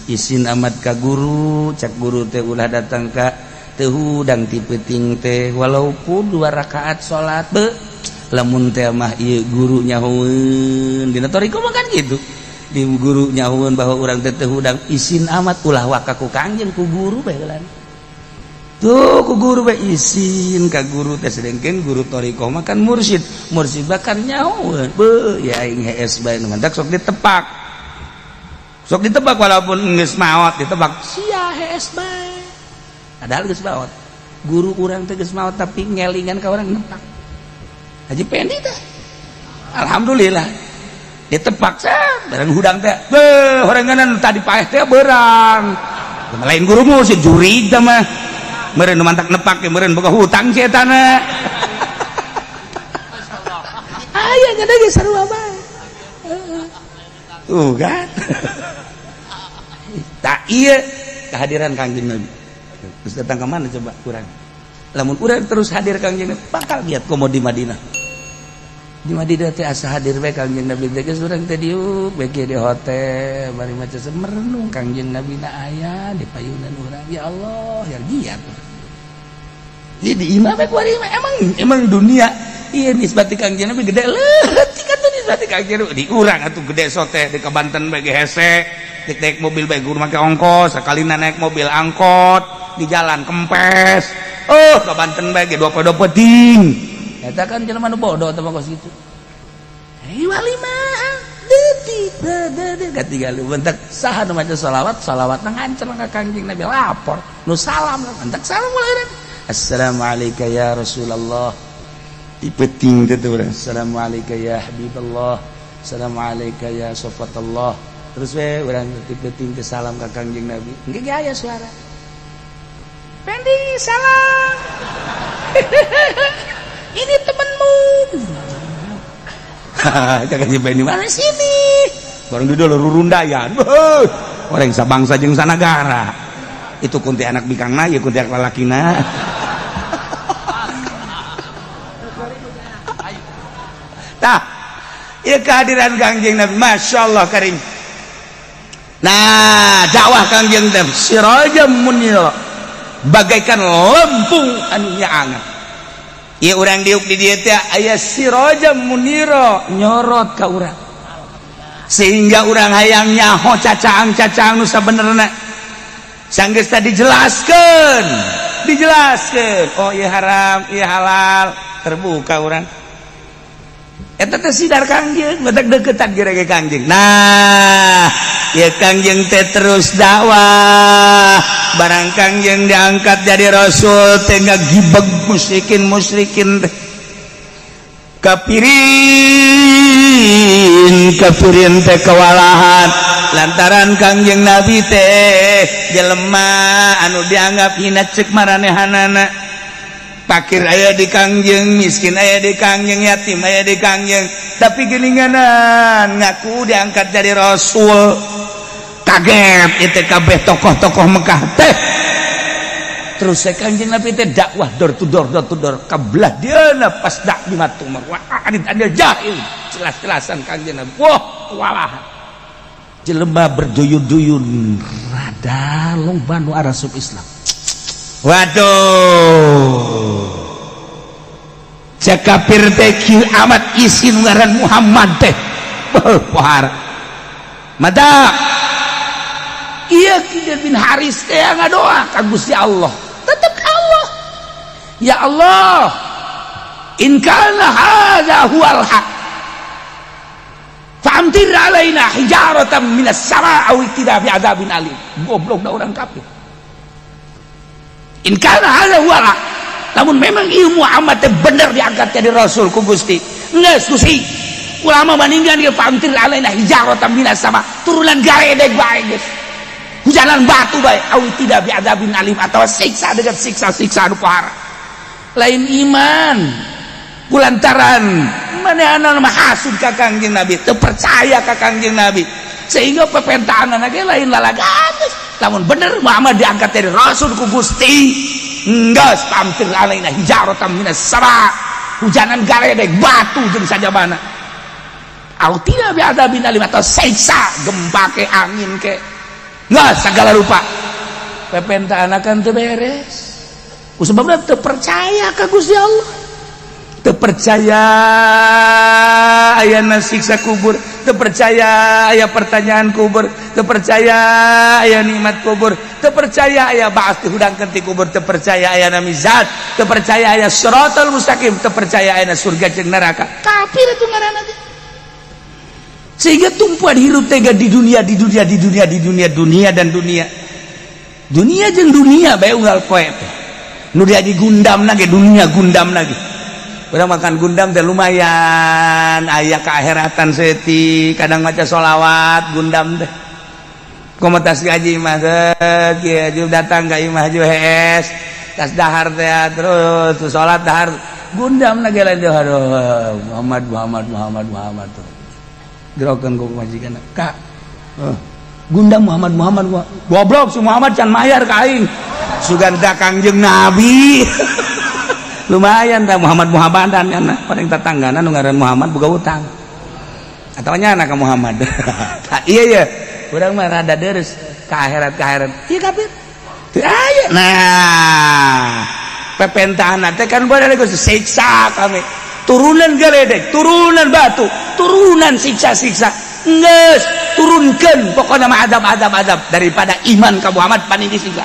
S2: isin amat ka guru, cak guru teh ulah datang ka teu hudang ti peuting teh walaupun dua rakaat salat be lamun teh mah ieu guru nyahoeun. Dina thoriqoh mah kan gitu, di guru nyahuan bahwa urang teh hudang, isin amat, ulah waka ku Kangjeng, ku guru bae lan tuh, ku guru bae, isin ka guru teh. Sedengkeun guru thoriqoh mah kan mursyid, mursyid bahkan nyahuan be ya aing hees bae. Nu mantak sok ditepak, sok ditebak walaupun geus maot, ditebak sia hees bae, padahal geus maot. Guru urang teh geus maot tapi ngelingan ka urang, nepak. Haji Pendi teh alhamdulillah ditepak set bareng hudang teh beuh horenganan tadi paeh teh berang lain guru mursyid jurig teh mah meureun. Nu mantak nepak ge meureun boga hutang si eta na aya nya ge sarua bae tuh kan. Tak iya kehadiran Kangjeng Nabi terus datang ke mana coba kurang? Lamun urang terus hadir Kangjeng Nabi bakal giat komo di Madinah. Di Madinah teh asa hadir bae Kangjeng Nabi teh. Geus urang teh diuk bae di hotel bari maca merenung, Kangjeng Nabi na aya di payunan urang. Ya Allah, ya giat. Jadi di imah bae kuari mah emang emang dunia iya nisbati Kangjeng Nabi gede leutik atuh nisbati Kangjeng Nabi di urang atuh gede sote. Di ka Banten bae ge hese, dik naik mobil bae guru make ongkos, sakalina naik mobil angkot di jalan kempes. Oh, ka Banten bae ge dua poe penting. Eta kan jelema nu bodoh teh mah kos kitu. Hei wali mah detik detik katiga lu bentak saha nu maca selawat, salawat ngancer ka Kangjeng Nabi, lapor nu salam bentak salam mulai, assalamualaikum ya Rasulullah, di peuting teh tuh, assalamualaikum ya Habiballah, assalamualaikum ya Sofatullah. Terus we urang di peuting teh salam ka Kangjeng Nabi, engke ge aya suara, Pendi salam, ini temenmu. Jangan nyebel di mana sini bareng di dulu rurundayan orang sabangsa jeung sanagara itu, kunti anak bikangna ya, kunti anak lalakina. Tah ya kehadiran Kangjeng Nabi, Masya Allah karim. Nah, dakwah Kangjeng Nabi sirajam munira, bagaikan lempung anu nyaangan. Ieu urang diuk di dieu teh aya sirajam munira nyorot ka urang sehingga urang hayang nyaho cacaang-cacaang nu sabenerna. Sanggeus tadi dijelaskeun, dijelaskeun, oh ieu haram, ieu halal, terbuka urang. Eta teh sidar Kangjeng, batak deketan kira ge Kangjeng. Nah, ya Kangjeng teh terus dakwah. Barang Kangjeng diangkat jadi rasul teh ngagibeg musyrikin, musyrikin teh kapirin. Kafirin, kafirin teh kewalahan lantaran Kangjeng Nabi teh jelema anu dianggap hina cek maranehanana. Pakir aya di Kangjeng, miskin aya di Kangjeng, yatim aya di Kangjeng, tapi geninganan ngaku diangkat jadi rasul. Kaget itu kabeh tokoh-tokoh Mekah teh. Terus saya Kangjeng Nabi teh dakwah door to door, door to door, kabelah dia pas dak di matumar wah adit ada jahil. Jelas-jelasan Kangjeng Nabi, wah, kewalahan jelema berduyun-duyun, rada loba nu arasup Islam. Waduh, cek kafir teh kieu amat isin ngaran Muhammad teh. Pohara mata iya. Kidir bin Haris teh ngadoa ka Gusti Allah, tetep Allah, ya Allah, in kana hadza huwal haq fa'amtir alaina hijaratan minas sama aw i'tina bi adzabin alim. Goblok da orang kafir. In kana hadza huwal haq, namun memang ilmu Muhammad teh bener diangkat jadi rasul ku Gusti, geus Gusti, ulama meninggal dia, fa'amtir alaina hijaratan minas sama, turunan garedeg bae geus, hujanan batu bae, aw i'tina bi adzabin alim, atau siksa dengan siksa-siksa anu pohara. Lain iman, kulantaran manehna mah hasud ka Kangjeng Nabi, teu percaya ka Kangjeng Nabi, sehingga pepentaan ge lain lalagan. Lamun bener Muhammad diangkat dari rasul ku Gusti, geus, fa'amtir alaina hijaratan minas sama, hujanan garedeg batu jeung sajabana, aw i'tina bi adzabin alim, atau siksa gempa ke angin ke, nggak segala rupa. Pepentaan akan teu beres ku sebabna teu percaya ka Gusti Allah, teu percaya aya siksa kubur, teu percaya aya pertanyaan kubur, teu percaya aya nikmat kubur, teu percaya aya ba'ats, dihudangkeun ti kubur, teu percaya aya mizan, teu percaya aya siratal mustaqim, teu percaya aya surga jeung neraka. Kafir itu ngaranna teh. Sehingga tumpuan hirup tega di dunia, di dunia, di dunia, di dunia, dunia dan dunia, dunia jeung dunia bae unggal poe teh. Nu di gundam lagi dunia, gundam lagi. Urang makan gundam teh lumayan aya keakhiratan seti, kadang maca sholawat gundam teh. Komunitas gaji mah kieu datang ka imah ju hees tas dahar teh, terus terus salat dahar gundam lagi lain. Aduh, Muhammad, Muhammad, Muhammad, Muhammad tuh gerokan ku majikan kak, gundam Muhammad, Muhammad, goblok si Muhammad can mayar ka aing. Sugan Kangjeng Nabi lumayan dah Muhammad Muhammadan kan paling tetanggana nu ngaran Muhammad boga utang atau nya anak Muhammad. Iya iya, urang mah rada deres ka akhirat, ka akhirat. Iya, kafir teu aya. Nah, pepentahan teh kan boleh siksa kami, turunan geledek, turunan batu, turunan siksa-siksa, geus turunkan pokoknya mah adab adab adab, daripada iman ka Muhammad paning disiksa.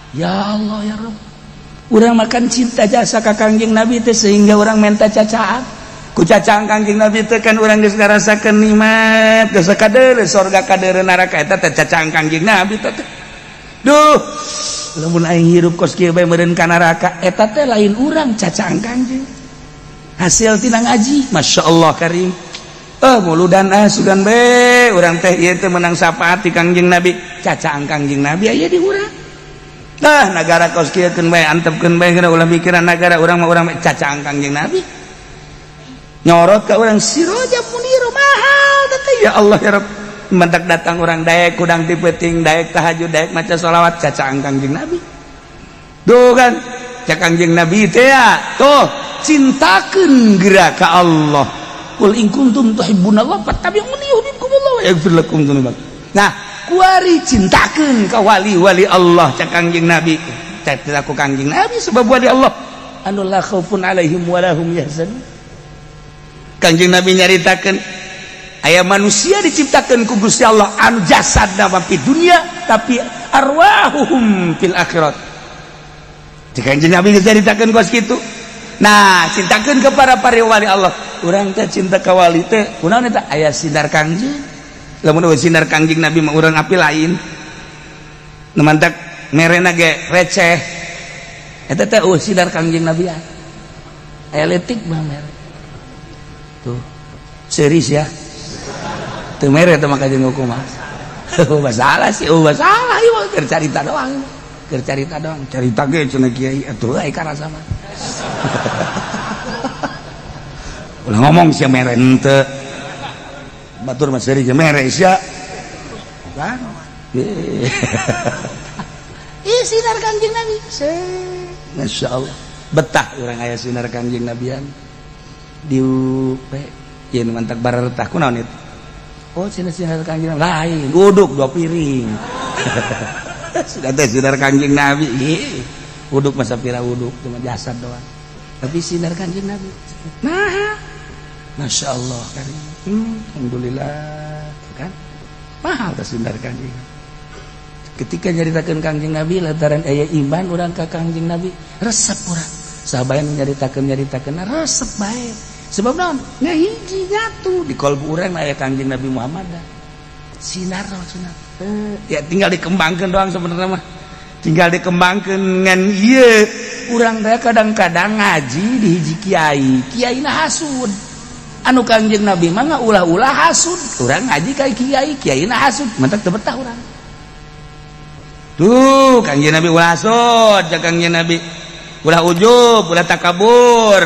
S2: Ya Allah, ya Rabb, urang makan cinta jasa ka Kangjeng Nabi teh sehingga urang minta cacaan ku cacaan Kangjeng Nabi teh kan urang geus ngarasakeun nikmat, geus kadeure sorga, kadeure neraka. Eta teh cacaan Kangjeng Nabi teh. Duh, lamun aing hirup kos kieu bae meureun ka neraka. Eta teh lain urang, cacaan Kangjeng, hasil tina ngaji. Masya Allah karim. Muludan ah, sugan be urang teh ieu teh menang syafaat ti Kangjeng Nabi. Cacaan Kangjeng Nabi aya di urang. Nah, negara kos kieu keun bae, antepkeun bae, ulah mikiran negara, urang mah urang mah cacaan Kangjeng Nabi nyorot ka urang Siroja Muniro mahal teh. Ya Allah, ya Rabb, mentak datang urang daek kudang ti peuting, daek tahajud, daek maca sholawat, cacaan Kangjeng Nabi. Tuh kan cak Kangjeng Nabi teh ya tuh, cintakeun geura ka Allah. Qul in kuntum tuhibbunallah fattabi'uni yuhibbukumullah wa yaghfir lakum dzunubakum. Nah, kuari cintakeun ka wali-wali Allah cak Kangjeng Nabi. Cak ku Kangjeng Nabi sebab wali Allah anu la khaufun alaihim wa lahum yahzanun. Kangjeng Nabi nyaritakeun aya manusia diciptakeun ku Gusti Allah anu jasadna di dunia tapi arwahuhum fil akhirat. Cek Kangjeng Nabi geus nyaritakeun kos kitu. Nah, cintakeun ke para para wali Allah. Urang teh cinta ka wali teh kunaon? Eta aya sinar Kangjeng. Lamun eueuh sinar Kangjeng Nabi mah urang api lain nu mantak merena ge receh. Eta teh eueuh sinar Kangjeng Nabi, aya leutik mah mere tuh. Serius ya. Teu mere teh maka jeung kumaha. Masalah sih, oh masalah ieu mah keur carita doang. Keur carita doang. Carita ge cenah kiai atuh ai karasa mah. Ulah ngomong sia mere henteu. Batur mah seuri mere sia. Kan? Ih sinar Kangjeng Nabi. Masya Allah. Betah urang aya sinar Kangjeng Nabian. Diup ieu nu mantak bareretah kunaon itu? Oh sinar sinar Kangjeng Nabi. Lain, uduk 2 piring. Sudah teh sinar Kangjeng Nabi. Uduk masa pira uduk cuma jasad doang. Tapi sinar Kangjeng Nabi. Nah, Masya Allah karim. Alhamdulillah kan? Mahal teh sinar Kangjeng. Ketika nyaritakeun Kangjeng Nabi lantaran aya iman urang ka Kangjeng Nabi resep urang. Sahabayan nyaritakeun resep bae. Sebab naon? Ngahiji nyatu di kolbu urang aya Kangjeng Nabi Muhammad. Sinar sinar. Ya tinggal dikembangkeun doang sebenarnya mah. Tinggal dikembangkeun ngan ieu urang teh kadang-kadang ngaji di hiji kiai, kiaina hasud. Anu Kangjeng Nabi mah ulah-ulah hasud. Urang ngaji ka kiai, kiaina hasud, mantak teu betah urang. Tuh Kangjeng Nabi ulah hasud, ja Kangjeng Nabi ulah ujub, ulah takabur.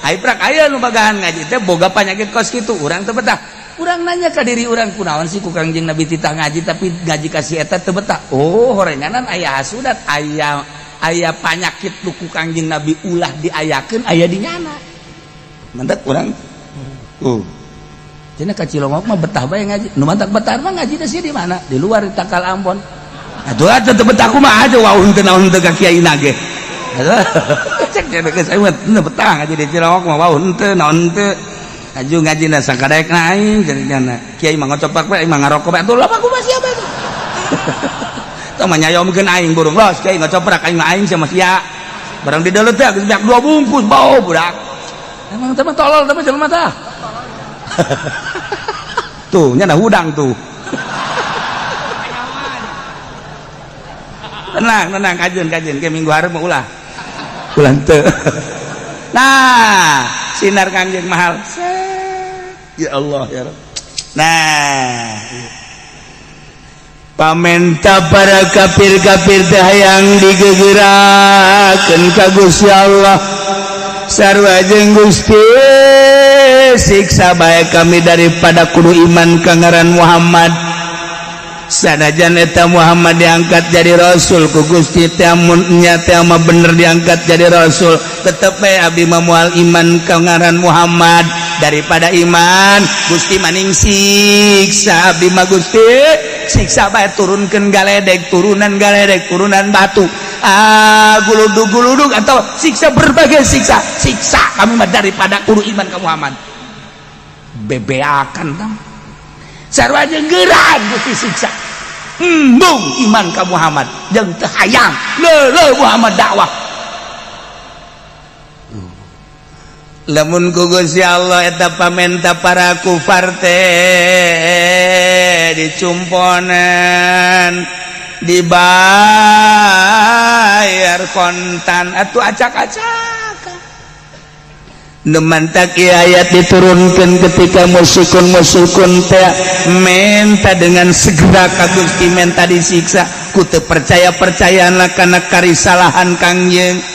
S2: Ai prak aya nu bagahan ngaji teh boga panyakit kos kitu, urang teu betah. Urang nanya ka diri urang kunaon sih ku Kangjeng Nabi titah ngaji tapi ngaji ka si eta teu betah. Oh, horenganan aya hasudat, aya aya panyakit nu ku Kangjeng Nabi ulah diayakeun aya di nyana. Mantak urang. Cenah ka Cilongok mah betah bae ngaji. Nu mantak betah mah ngaji teh di mana? Di luar di Tangkal Ambon. Atuh atuh teu betah kumaha aja wau henteu naon teu ka kiai na ge. Cek cenah geus aing mah teu betah ngaji di Cilongok mah wau henteu naon henteu. Aju ngaji na sakadaek na aing cenah kiai mah ngocopak bae aing mah ngarokok bae atuh lama kumaha sia bae. Tong mah nyayomkeun aing burung los kiai ngocoprak aing mah aing sama sia. Barang di deuleu teh geus beak 2 bungkus bau budak. Emang teh mah tolol teh mah jelema tah. Tuh nya hudang tuh. Tenang, tenang, kajen, kajen. Ke minggu hareup mah ulah. Ulah henteu. Nah, sinar Kangjeng mahal. Ya Allah ya Rabb. Nah, pamenta para kafir-kafir teh hayang digegerakeun ka Gusti Allah. Sarua jeung Gusti siksa bae kami daripada kudu iman ka ngaran Muhammad. Sanajan eta Muhammad diangkat jadi rasul ku Gusti teh mun nya teh mah bener diangkat jadi rasul, tetep bae abdi mah moal iman ka ngaran Muhammad. Daripada iman Gusti maning siksa abdi mah Gusti siksa bae turunkeun galedek, turunan galedek, turunan batu, ah guludug-guludug atau siksa berbagai siksa, siksa kami mah daripada kudu iman ka Muhammad. Bebeakan tah sarua jeung geurang Gusti siksa. Embung iman ka Muhammad jeung teu hayang leuleuh Muhammad dakwah. Lamun ku Gusti Allah eta pamenta para kufar teh dicumponan dibayar kontan atuh acak-acakan. Nu mantak ieu ayat diturunkeun ketika musykun-musykun teh menta dengan segera ka Gusti menta disiksa ku teu percaya-percayana kana karisalahan Kangjeng.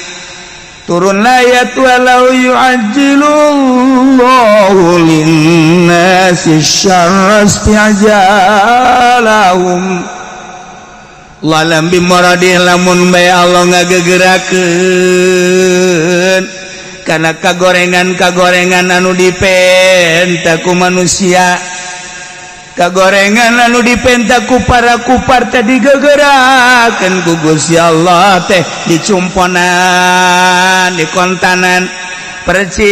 S2: Turunlah ayat walau yu'ajjilullahu linnasi syarra isti'jalahum. Lalam bimaradih lamun bae Allah ngagegerakeun kana kagorengan-kagorengan anu dipenta ku manusia, kagorengan anu dipenta ku para kupar teh digegerakeun ku Gusti Allah teh dicumponan dikontanan percis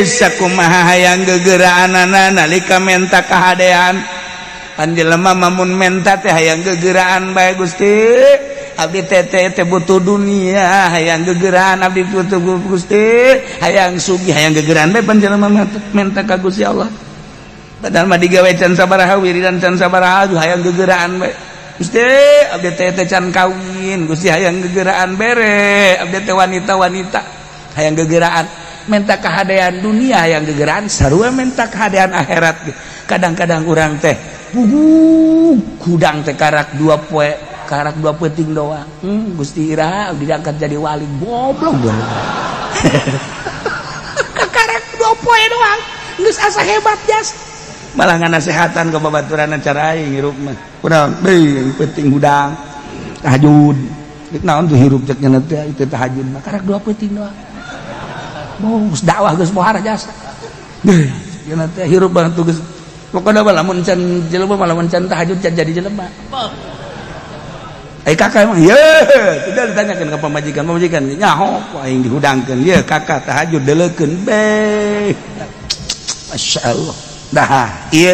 S2: sakumaha hayang gegeraanana nalika menta kahadean. Pan jelema mamun menta teh hayang gegeraan bae Gusti abdi teh teh butuh dunia hayang gegeraan abdi butuh Gusti hayang sugih hayang gegeraan bae pan jelema menta ka Gusti Allah. Padahal mah digawe can sabaraha wiridan can sabaraha hayang gegeraan bae Gusti abdi teh teh can kawin Gusti hayang gegeraan bere abdi teh wanita-wanita hayang gegeraan. Minta kehadean dunia yang gegeran, sarua minta kehadean akhirat. Kadang-kadang urang teh hudang teh karak dua poe, karak dua peuting doang. Gusti ira diangkat jadi wali, goblok banget. Karak dua poe doang geus asa hebat jas. Malah nganasehatan ke babaturan cara aing hirup mah. Kunaon? Beuh, penting hudang tahajud. Rek naon tuh hirup cek nya teh itu tahajud mah karak dua peuting doang. Bos dakwah geus pohara jasa. Deuh, nya teh hirup banget tuh geus. Pokoknya mah lamun can jelema mah lamun can tahajud can jadi jelema. Eh kakak emang ye, tidak ditanyakan ke pamajikan, pamajikan nyaho ku aing dihudangkeun. Ye kakak tahajud deleukeun be. Masya Allah. Dah, ieu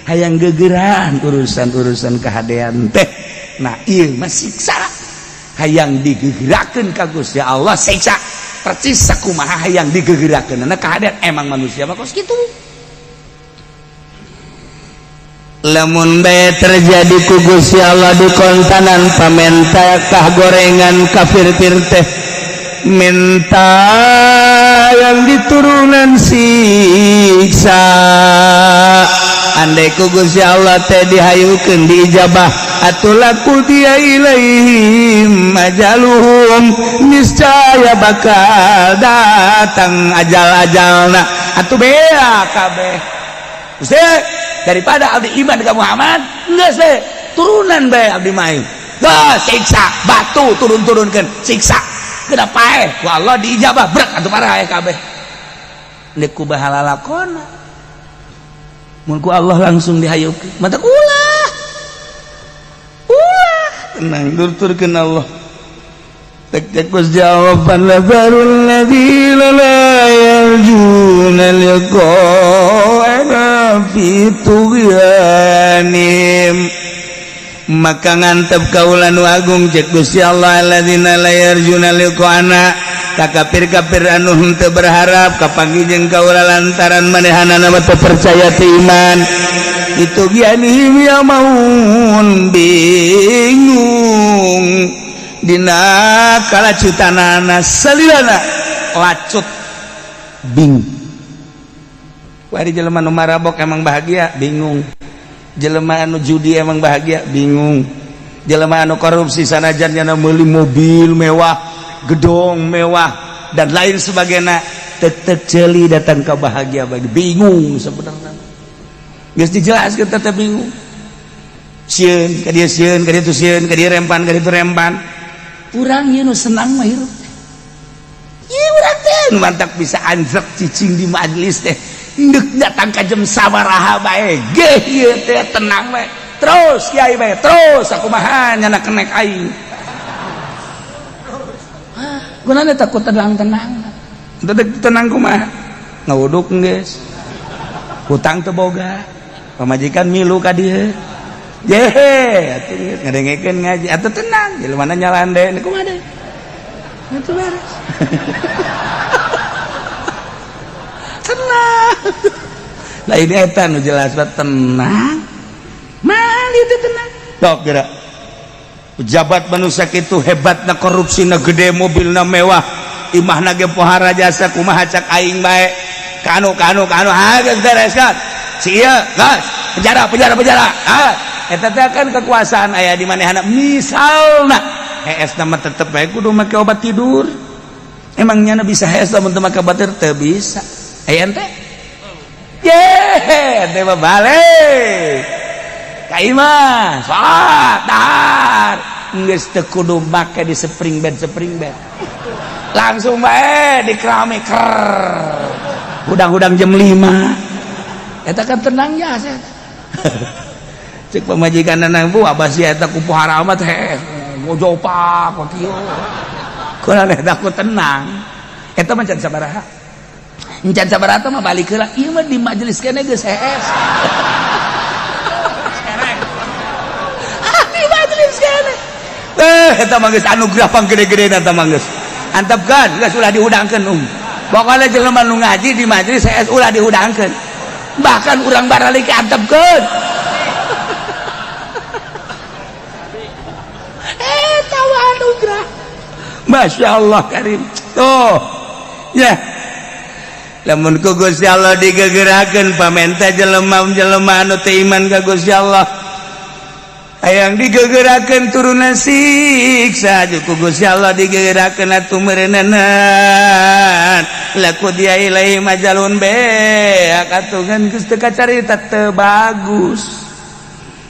S2: hayang gegeran urusan-urusan kehadean teh. Nah, ieu mah siksa. Hayang digegerakeun ka Gusti Allah siksa. Percis sakumaha hayang digegerakeun. Nah, kehadean emang manusia mah kos kitu.
S4: Lamun bae terjadi ku Gusti Allah di kontanan pamenta kah gorengan kafir teh minta yang diturunan siksa. Andai ku Gusti Allah teh dihayukeun diijabah atuh laku dia ilaihim ajaluhum, niscaya bakal datang ajal-ajalna atuh bea kabeh.
S2: Gusti, daripada abdi iman ke Muhammad geus we turunan bae abdi mah. Geus siksa batu turun-turunkeun siksa. Kenapa paeh ku Allah diijabah brek atuh parah kabeh. Deuk ku bahala lakona. Mun ku Allah langsung dihayukeun mata ulah. Ulah
S4: tenang durturkeun Allah. Tek tek Gusti Allah nazarul ladzina la yarjuna liqa'ana fi tughyanihim. Maka ngantep kaula nu agung cek Gusti Allah alladzina la yarjuna liqa'ana ka kafir-kafir anu henteu berharap kapanggih jeung kaula lantaran manehanana mah teu percaya teu iman. Itu gyanihim ya maun bingung dina kalacutanana salilana
S2: lacut bingung. Wari jelema nu marabok emang bahagia bingung. Jelema anu judi emang bahagia bingung. Jelema anu korupsi sanajan nya meuli mobil mewah, gedong mewah dan lain sebagainya tetep ceuli datang ke bahagia bagi bingung sebenarnya. Geus dijelaskeun tetep bingung. Sieun ka dieu sieun ka dieu tu sieun ka dieu rempan ka dieu tu rempan. Urang ieu nu senang mah hirup. Ieu urang teh mantap bisa anjrek cicing di majelis teh. Ndek datang ka jam sabaraha bae geh ieu teh tenang bae. Terus kiai bae terus sakumaha nyana kenek aing. Gunana takut tenang-tenang.
S4: Teu tenang kumaha? Ngawuduk geus. Hutang teu boga. Pamajikan milu ka dieu. Jehe, atuh ngadengekeun ngaji atuh tenang, jelema nyalande kumaha deui. Atuh beres.
S2: Tenang. Lain eta nu jelas tenang. Mal itu tenang.
S4: Tok geura. Pejabat manusia kitu hebatna korupsina gede, mobilna mewah, imahna ge pohara jasa kumaha cak aing bae. Kanu kanu kanu ha geus beres kan. Si ieu geus penjara penjara penjara. Ah, eta teh kan kekuasaan aya di manehana misalna hees na mah tetep bae kudu make obat tidur. Emang nyana bisa hees lamun teu make obat tidur? Teu bisa. Aya ente? Ye, ente mah balik. Ka imah, salat, dahar. Geus teu kudu make di spring bed spring bed. Langsung bae di keramik ker. Hudang-hudang jam 5.
S2: Eta kan tenang ya saya.
S4: Cek pamajikan nang bu abah sia eta ku pohara amat heh.
S2: Ngojopak kieu. Kunaon eta ku tenang. Eta mah can sabaraha. Encan sabaraha mah balik heula. Ieu mah di majelis keneh geus hees. Di majelis keneh.
S4: Eta mah geus anugerah panggede-gedena eta mah geus. Antepkeun geus ulah dihudangkeun um. Pokona jelema nu ngaji di majelis hees ulah dihudangkeun. Bahkan urang baralik antepkeun.
S2: Eta mah anugerah.
S4: Masya Allah karim. Tuh. Ya.
S2: Lamun ku Gusti Allah digegerakeun pamenta jelema-jelema anu teu iman ka Gusti Allah, hayang digegerakeun turunna siksa ku Gusti Allah digegerakeun atuh meureuneunan laku dia ilahi majalun beak atuh kan geus teu kacarita teu bagus.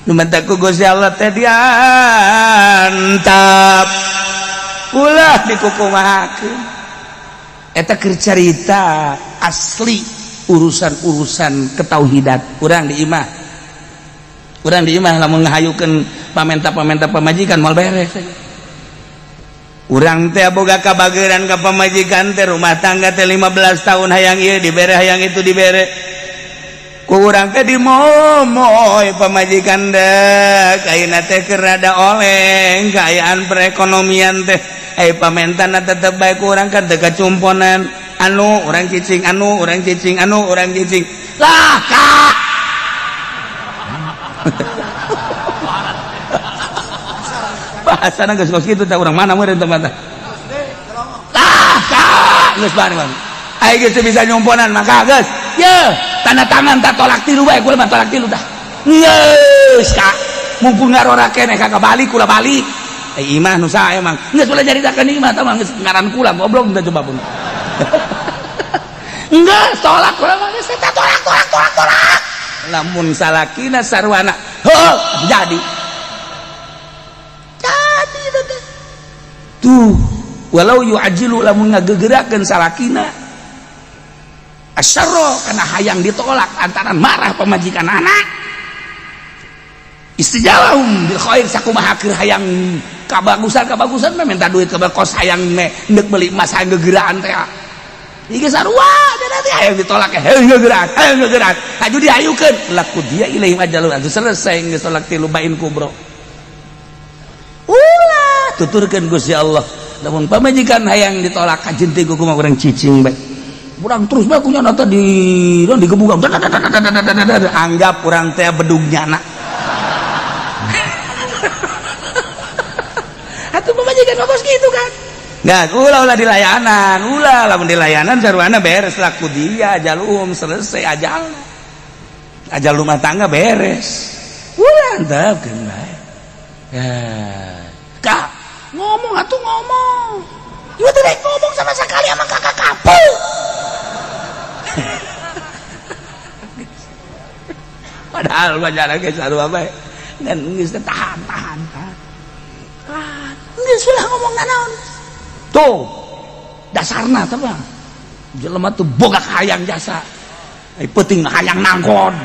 S2: Nu matak ku Gusti Allah teh diantap ulah dikukumahakeun. Eta keur carita asli urusan-urusan ketauhidan. Urang di imah, urang di imah lamun ngahayukeun pamenta-pamenta pamajikan moal beres. Urang teh boga kabageran ka pamajikan teh, rumah tangga teh 15 tahun, hayang ieu dibere, hayang itu dibere. Ku urang teh dimomoy pamajikan dek ayeuna teh keur rada oleng kaayaan perekonomian teh, eh pamentana tetep bae ku urang kan teu kacumponan. Anu urang cicing, anu urang cicing, anu urang cicing lah kak. Bahasana geus kos kitu teh urang mana meureun tempat teh lah kak geus bari bang aing geus bisa nyumponan maka geus ye tanda tangan tak tolak tilu bae kula mah tolak tilu dah geus kak mumpung ngarora keneh kak balik kula balik. Eh imah nu saha emang geus ulah caritakeun imah tah mah geus ngaran kula goblok teh coba pun. Enggak tolak kula mah geus tolak tolak tolak tolak. Lamun salakina sarwana heuh jadi jadi teh tuh walau yu'ajilu lamun ngagegerakeun salakina asyarra kana hayang ditolak antara marah pamajikan anak istijalahum bil khair sakumaha keur hayang kabagusan kabagusan mah minta duit ka kos hayang neuk meuli emas hayang gegeraan teh ieu sarua teh hayang ditolak hayang gegeraan hayang gegeraan haju diayukeun laku dia ilaihim ajalun atuh selesai geus tolak tilu bain kubro. Ulah tuturkeun Gusti Allah lamun pamajikan hayang ditolak kajeun teh kumaha urang cicing bae urang terus bae kunya nata di digebukan anggap urang teh bedug nyana. Atuh pamajikan kos gitu kan nggak ulah ulah dilayanan ulah lamun dilayanan sarwana beres laku dia ajalum selesai ajal ajal rumah tangga beres ulah antepkeun bae. Ya kak ngomong atuh ngomong ieu teh ngomong sama sekali sama kakak kapu. Padahal wajar geus sarua bae dan geus tahan tahan tahan geus ulah ngomong nanaon tuh dasarna teh bang jelema tuh boga hayang jasa ai peuting hayang nangkon.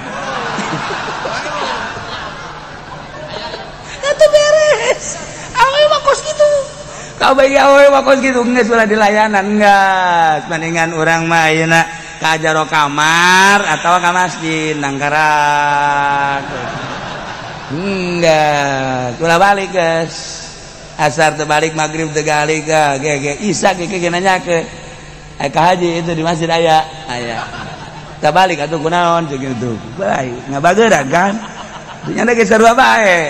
S2: Itu beres awewe mah kos kitu kabeh awewe mah kos kitu geus ulah dilayanan geus mendingan urang mah ayeuna ka jero kamar atawa ka masjid nangkarak enggak ulah balik geus asar terbalik maghrib tegali ke ge isa ge ge nanya ke ka haji itu di masjid aya aya terbalik atuh kunaon jeung kitu bae ngabageran kan nya ge sarua bae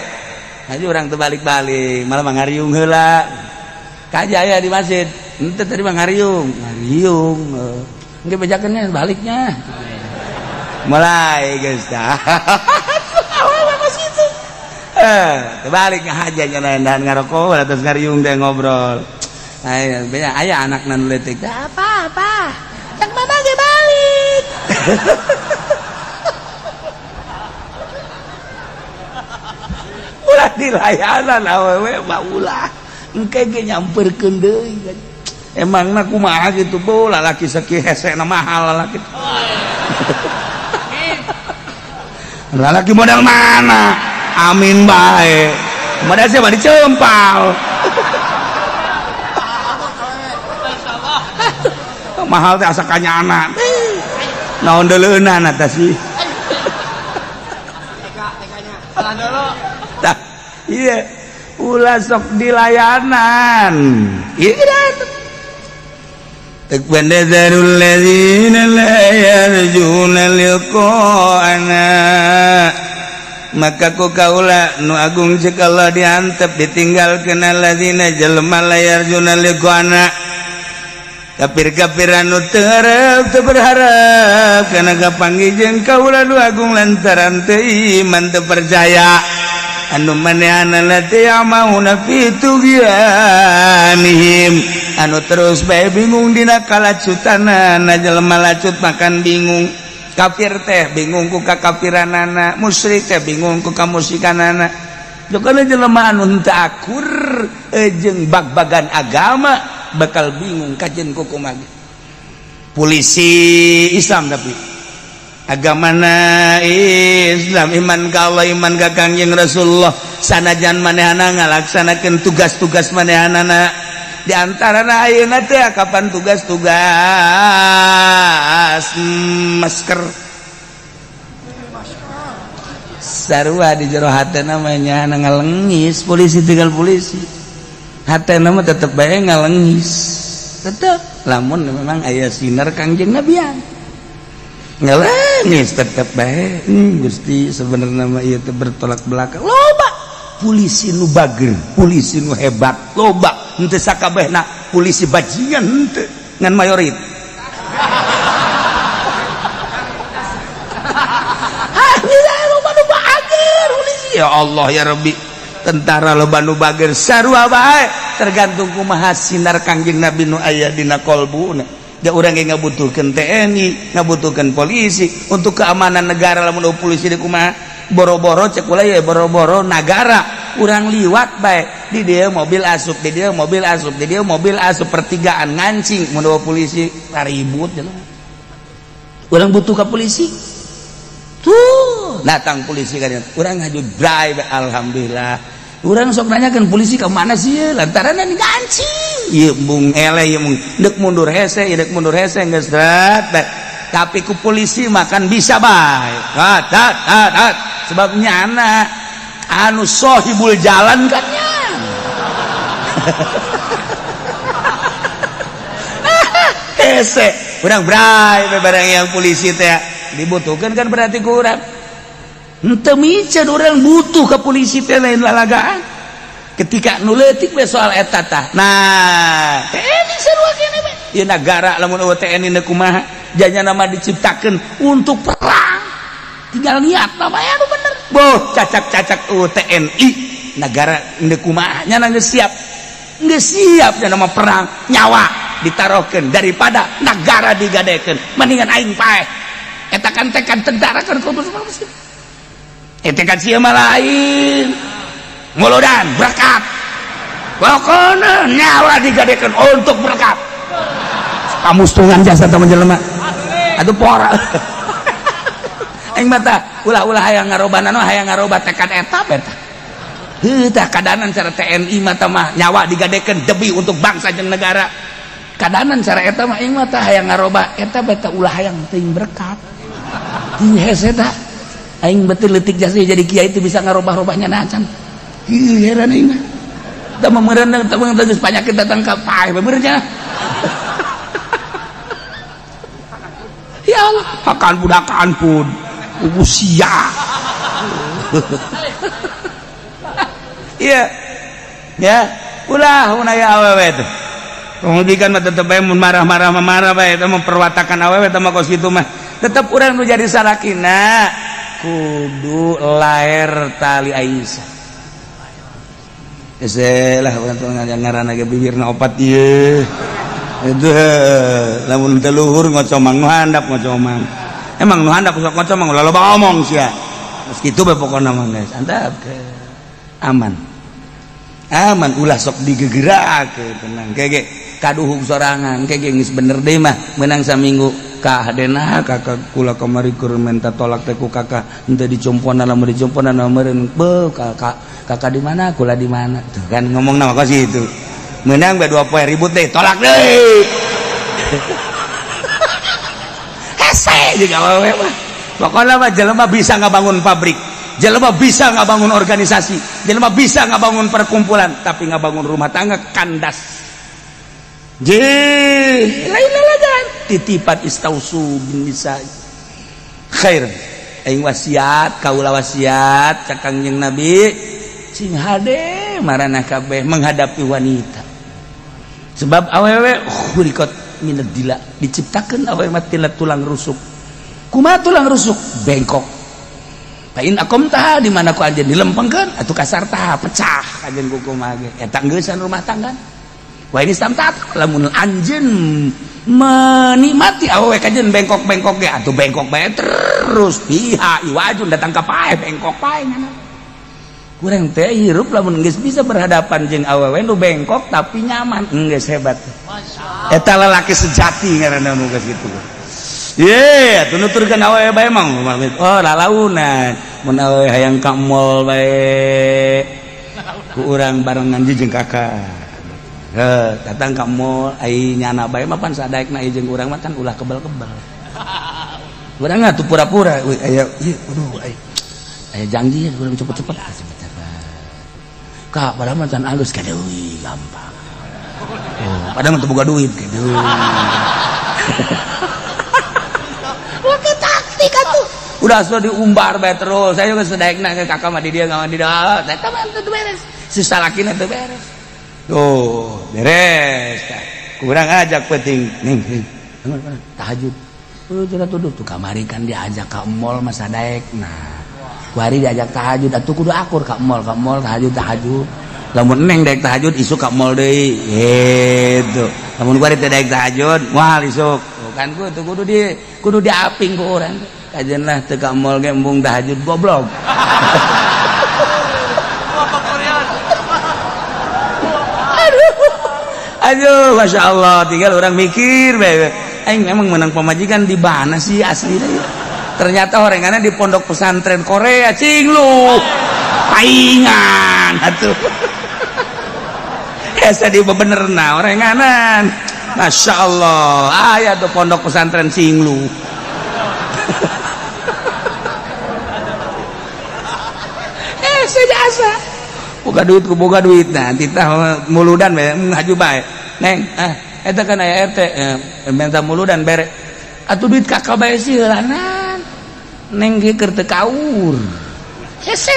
S2: haji urang terbalik-balik malah ngariung heula ka haji aya di masjid henteu tadi mah ngariung ngariung engke bejakeunnya baliknya mulai geus tah. Terbalik ngahaja nya dan ngarokok atas ngariung teh ngobrol. Aya aya anak nan leutik. Apa apa? Cak mama ge balik. Ulah dilayanan awewe mah ulah. Engke ge nyamperkeun deui. Emangna kumaha kitu bo lalaki sakieu hesena mahal lalaki. Lalaki modal mana? Amin bae. Modal siapa dicempal. Mahal teh asa kanyana. Naon deuleunan eta sih. Tah, iya. Ulah sok dilayanan. Ieu Takbandazarul ladzina la yarjuna liqa'ana. Maka ku kaula nu agung cek Allah diantep ditinggalkeun alladzina jelema la yarjuna liqa'ana. Kafir-kafir anu teu harap, teu berharap kana kapanggih jeung kaula nu agung lantaran teu iman, teu percaya, anu manehanana teh ya'mahuna fi tughyanihim, anu terus bae bingung dina kalacutanana. Jelema lacut makan bingung. Kafir teh bingung ku kakafiranana, musyrik teh bingung ku kamusyrikanana. Jokana jelema anu henteu akur jeung bag-bagan agama bakal bingung kajen kumaha. Polisi Islam tapi agamana Islam, iman ka Allah, iman ka Kangjeng Rasulullah, sanajan manehana ngalaksanakeun tugas-tugas manehanana, di antarana ayeuna teh kapan tugas-tugas masker sarua di jero hatena mah nya ngalengis. Polisi tinggal polisi, hatena mah tetep bae ngalengis, tetep lamun memang aya sinar Kangjeng Nabian ngalengis tetep bae. Gusti, sebenarnya mah ieu teh bertolak belakang. Loba polisi nu bager, polisi nu hebat loba, henteu sakabehna polisi bajingan, henteu, ngan mayoritas. Loba nu bager polisi, ya Allah ya Rabbi. Tentara loba nu bager, sarua bae, tergantung kumaha sinar Kangjeng Nabi nu aya dina kolbuna. Da urang ge ngabutuhkeun TNI, ngabutuhkeun polisi untuk keamanan negara. Lamun polisi di kumaha boro-boro, cek kula ya, boro-boro nagara urang liwat bae di dia mobil asup, di dia mobil asup, di dia mobil asup, pertigaan ngancing, mun polisi ribut jelema. Urang butuh ka polisi tuh, datang polisi kan urang ngaju drive, alhamdulillah. Urang sok nanyakeun polisi ke mana sih, lantaran ini ngancing ieu mung eleh, ieu mung deuk mundur hese, ieu deuk mundur hese, geus bae. Tapi ku polisi makan bisa bae tat tat tat tat, sebab nyana anu sohibul jalan kan nya. Hese urang bray barang yang polisi teh dibutuhkan kan, berarti ku urang henteu miceun urang butuh ke polisi teh, lain lalagaan ketika nu leutik we soal eta tah. Nah, TNI sarua keneh bae ieu nagara, lamun eueuh TNI na kumaha janya nama diciptakeun untuk perang, tinggal niat nama anu bener. Boh cacak-cacak eueuh TNI negara endek kumaha, nya geus siap, geus siap nya nama perang, nyawa ditaruhkeun daripada negara digadekeun, mendingan aing paeh. Eta kan tekad tentara kan kudu. Eta kan sia mah lain muludan berkat, pokoknya nyawa digadekeun untuk berkat kamustungan jasa teman jelema atuh pora. Aing mah tah ulah-ulah hayang ngarobana, hayang ngaroba tekad eta beta. Heuh tah kadanan cara TNI mah tah mah nyawa digadekeun demi untuk bangsa jeung negara. Kadanan cara eta mah aing mah tah hayang ngaroba eta beta, ulah hayang teuing berkat. Teuing hese tah. Aing betul leutik jasa jadi kiai itu bisa ngarobah-robahnya na acan. Heuh heran aing mah. Tah meureun tah geus panyakit datang ka paeh meureun nya. Ya Allah, hakan budakan pun usia. Iya. Ya, ulah mun aya awewe teh. Kemudian mah tetep bae mun marah-marah mah marah bae, eta memperwatakan awewe teh mah kos kitu mah. Tetep urang nu jadi salakina kudu laer tali Aisyah. Hese lah urang teh ngaranna ge bibirna opat ieu. Itu lamun teu luhur ngocomang nu handap ngocomang. Emang nu handap sok ngocomang ulah loba omong sia. Geus kitu bae pokona mah geus antap aman. Aman ulah sok digegerakeun, tenang kege kaduhung sorangan kege geus bener deui mah meunang saminggu ka hadena kakak kula kamari keur minta tolak teh ku kakak henteu dicomponan, lamun dicomponan meureun beuh kakak, kakak di mana kula di mana tuh kan ngomongna mah kos kitu. Menang bae 2 poe ribut deh, tolak deui. Hese jeung awewe mah pokona mah jelema bisa ngabangun pabrik, jelema bisa ngabangun organisasi, jelema bisa ngabangun perkumpulan, tapi ngabangun rumah tangga kandas. Je lain lalagan titipan istausu bin nisa khair. Aing wasiat kaula, wasiat cak Kangjeng Nabi, sing hade maranah kabeh menghadapi wanita, sebab awewe khuliqat minad dila diciptakeun awewe mah tina tulang rusuk. Kumaha tulang rusuk? Bengkok. Fa in aqamtaha di mana ku anjeun dilempengkeun atuh kasar tah pecah anjeun ku kumaha ge. Eta geusan rumah tangga. Wa ini istamta'ta lamun anjeun menikmati awewe kajeun bengkok-bengkok ge atuh bengkok bae terus biha iwajun datang ka pae bengkok pae ngana. Kurang teh hirup lamun geus bisa berhadapan jeung awewe nu bengkok tapi nyaman geus hebat. Eta lalaki sejati ngaranna nu geus kitu. Ye, atuh nuturkeun awewe bae mah oh lalaunan mun awewe hayang ka mall bae ku urang barengan jeung kakak. Heh, datang ka mall ai nyana bae mah pan sadaekna jeung urang mah kan ulah kebel-kebel. Urang atuh pura-pura euy aya ieu aduh aya janji urang cepet-cepet cepet-cepet. Kak, padahal mah can alus ka deui gampang. Oh, padahal mah teu boga duit ka deui. Wah, taktik atuh. Udah sudah diumbar bae terus. Saya juga sadaekna ke kakak mah di dia mah di dia. Eta mah teu beres. Si salakina teu beres. Tuh, beres. Kurang ajak penting. Ning, bangun, tahajud. Cenah tuduh tuh kamari kan diajak ka mall mah sadaekna. Kuari diajak tahajud atuh kudu akur ka mall tahajud tahajud. Lamun neng daek tahajud isuk ka mall deui. Gitu. Lamun kuari teu daek tahajud, moal isuk. Tuh kan kudu kudu diaping ku urang. Kajeun lah teu ka mall ge embung tahajud goblok. Aduh, masya Allah, tinggal orang mikir, bae. Aing memang menang pemajikan di mana sih aslinya? Ya? Ternyata orengannya di pondok pesantren Korea, cing lu, paingan, atuh. Hese di bener na orenganan, masya Allah, aya tuh pondok pesantren sing lu. Hese jasa. Boga duit ku boga duit nah titah muludan bae haju bae neng eta kan aya RT minta muludan bere atuh duit kakak bae sih heulanan neng ge keur teu kaur hese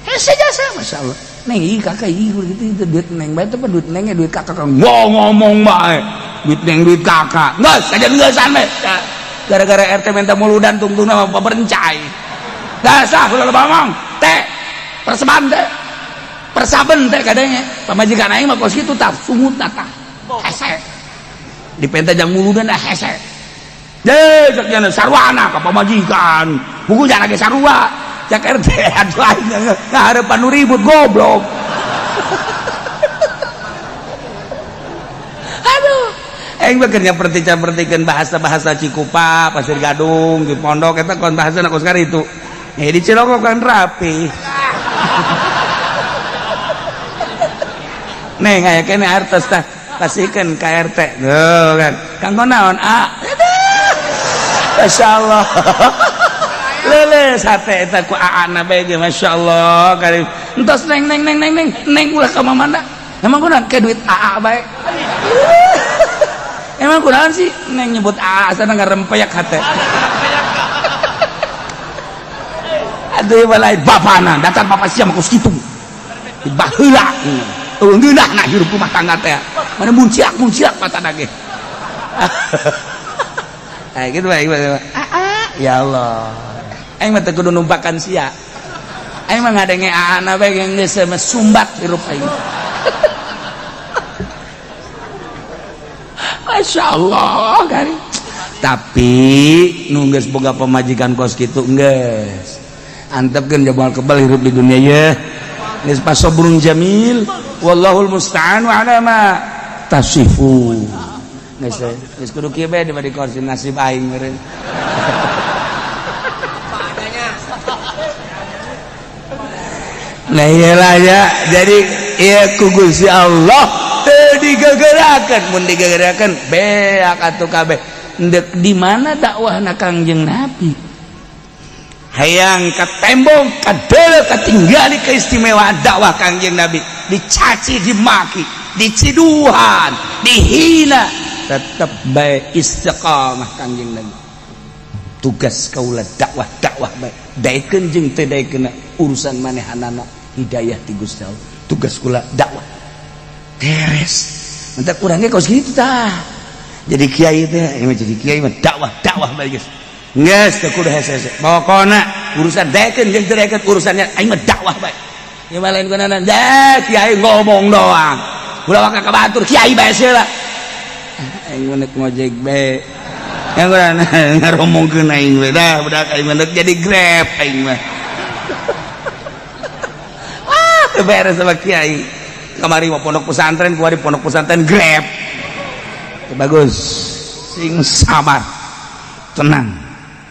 S2: hese jasa masyaallah neng ieu kakak ieu gitu duit neng bae teh duit neng duit kakak ngomong bae duit neng duit kakak geus kajeun geusan bae gara-gara RT minta muludan tungtungna mah paberencai dasah ulah loba ngomong teh perseban teh persaben teh kadangnya pamajikan aing mah kos kitu tah sungut tah hese dipenta jang muludan dah hese deh cek nya sarwana ka pamajikan buku jana ge sarua cek RT atuh aing ngaharepan nu ribut goblok. Aduh aing mah keur nyaperti-capertikeun bahasa-bahasa Cikupa Pasir Gadung di pondok eta kon bahasana kos karitu di Cilongok kan rapi. Neng aya kene artos tah kasihkeun ka RT. Tuh kan. Kanggo naon? Ah. Masyaallah. Leuleus hate eta ku aana bae ge masyaallah kari. Entos neng neng neng neng neng neng ulah ka mamana. Emang kunaon ke duit aa bae. Emang kunaon sih neng nyebut aa asana ngarempeyak hate. Aduh balai bapana datang bapak sia mah kos kitu. Baheula. Ngeunah na hirup rumah tangga teh. Mana munciak-munciak patana ge. Ah gitu bae. Ya Allah. Aing mah teu kudu numpakan sia. Aing mah ngadenge aana bae geus sumbat hirup aing. Masya Allah kari. Tapi nu geus boga pamajikan kos kitu geus. Antepkeun jabal kebal hirup di dunia ye. Geus pasobrun jamil wallahul musta'an wa ala ma tasifun. Geus geus kudu kieu bae di kursi nasib aing meureun. Nah iyalah ya, jadi ieu ku Gusti Allah teu digegerakeun, mun digegerakeun beak atuh kabeh. Ndek di mana dakwahna Kangjeng Nabi? Hayang katembong kadeuleu katinggali keistimewaan dakwah Kangjeng Nabi, dicaci, dimaki, diciduhan, dihina, tetep bae istiqamah Kangjeng Nabi. Tugas kaula dakwah dakwah bae, daekeun jeung teu daekeun urusan manehanana hidayah ti Gusti Allah. Tugas kula dakwah. Beres. Mentak urang ge kos kitu tah. Jadi kiai teh, ini jadi kiai mah dakwah, dakwah bae geus. Geus teu kudu hese-hese. Pokona urusan daekeun jeung teu daekeun urusannya aing mah dakwah bae. Ieu mah lain kunaon, dah kiai ngomong doang. Ulah waka ka batur, kiai bae heula. Aing mah ngojek bae. Yang kurang ngaromongkeun aing we dah budak aing mah jadi Grab aing mah. Ah, teu beres sama kiai. Kamari mah pondok pesantren, kuari pondok pesantren Grab. Bagus, sing sabar, tenang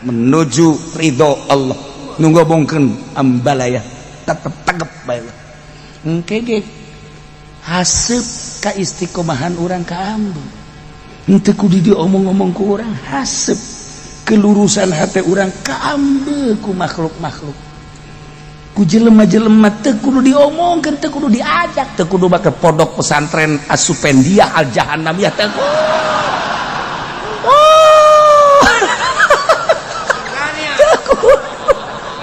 S2: menuju ridho Allah. Nu ngomongkeun ambalaya tetep tegep bae. Engke ge haseup ka istiqomahan urang ka ambu. Henteu kudu diomong-omong ku urang, haseup kelurusan hati urang ka ambe ku makhluk-makhluk. Ku jelema-jelema teu kudu diomongkeun, teu kudu diajak, teu kudu make pondok pesantren Asupendia Al Jahannamiyah teu kudu. Oh. Teu kudu.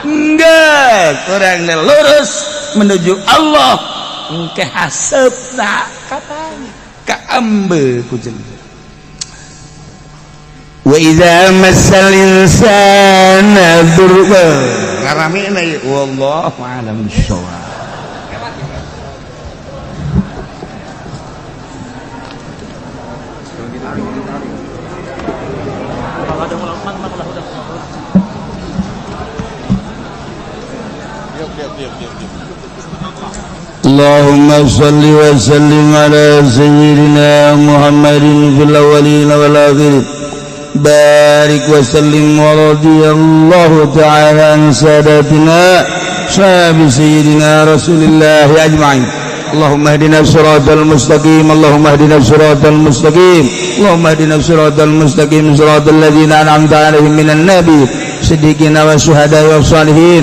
S2: Enggak, kurang lurus menuju Allah. Engke haseupna katanya ka ambe ku jelema. Wa idza massal insana durr ngaramina, wallahu a'lam bissawab.
S4: اللهم صل وسلم على سيدنا محمد في الأولين والآخرين، بارك وسلم، ورضي الله تعالى عن ساداتنا صحاب سيدنا رسول الله أجمعين. اللهم اهدنا الصراط المستقيم، اللهم اهدنا الصراط المستقيم، اللهم اهدنا الصراط المستقيم، صراط الذين أنعمت عليهم من النبي، صديقين، والشهداء والصالحين.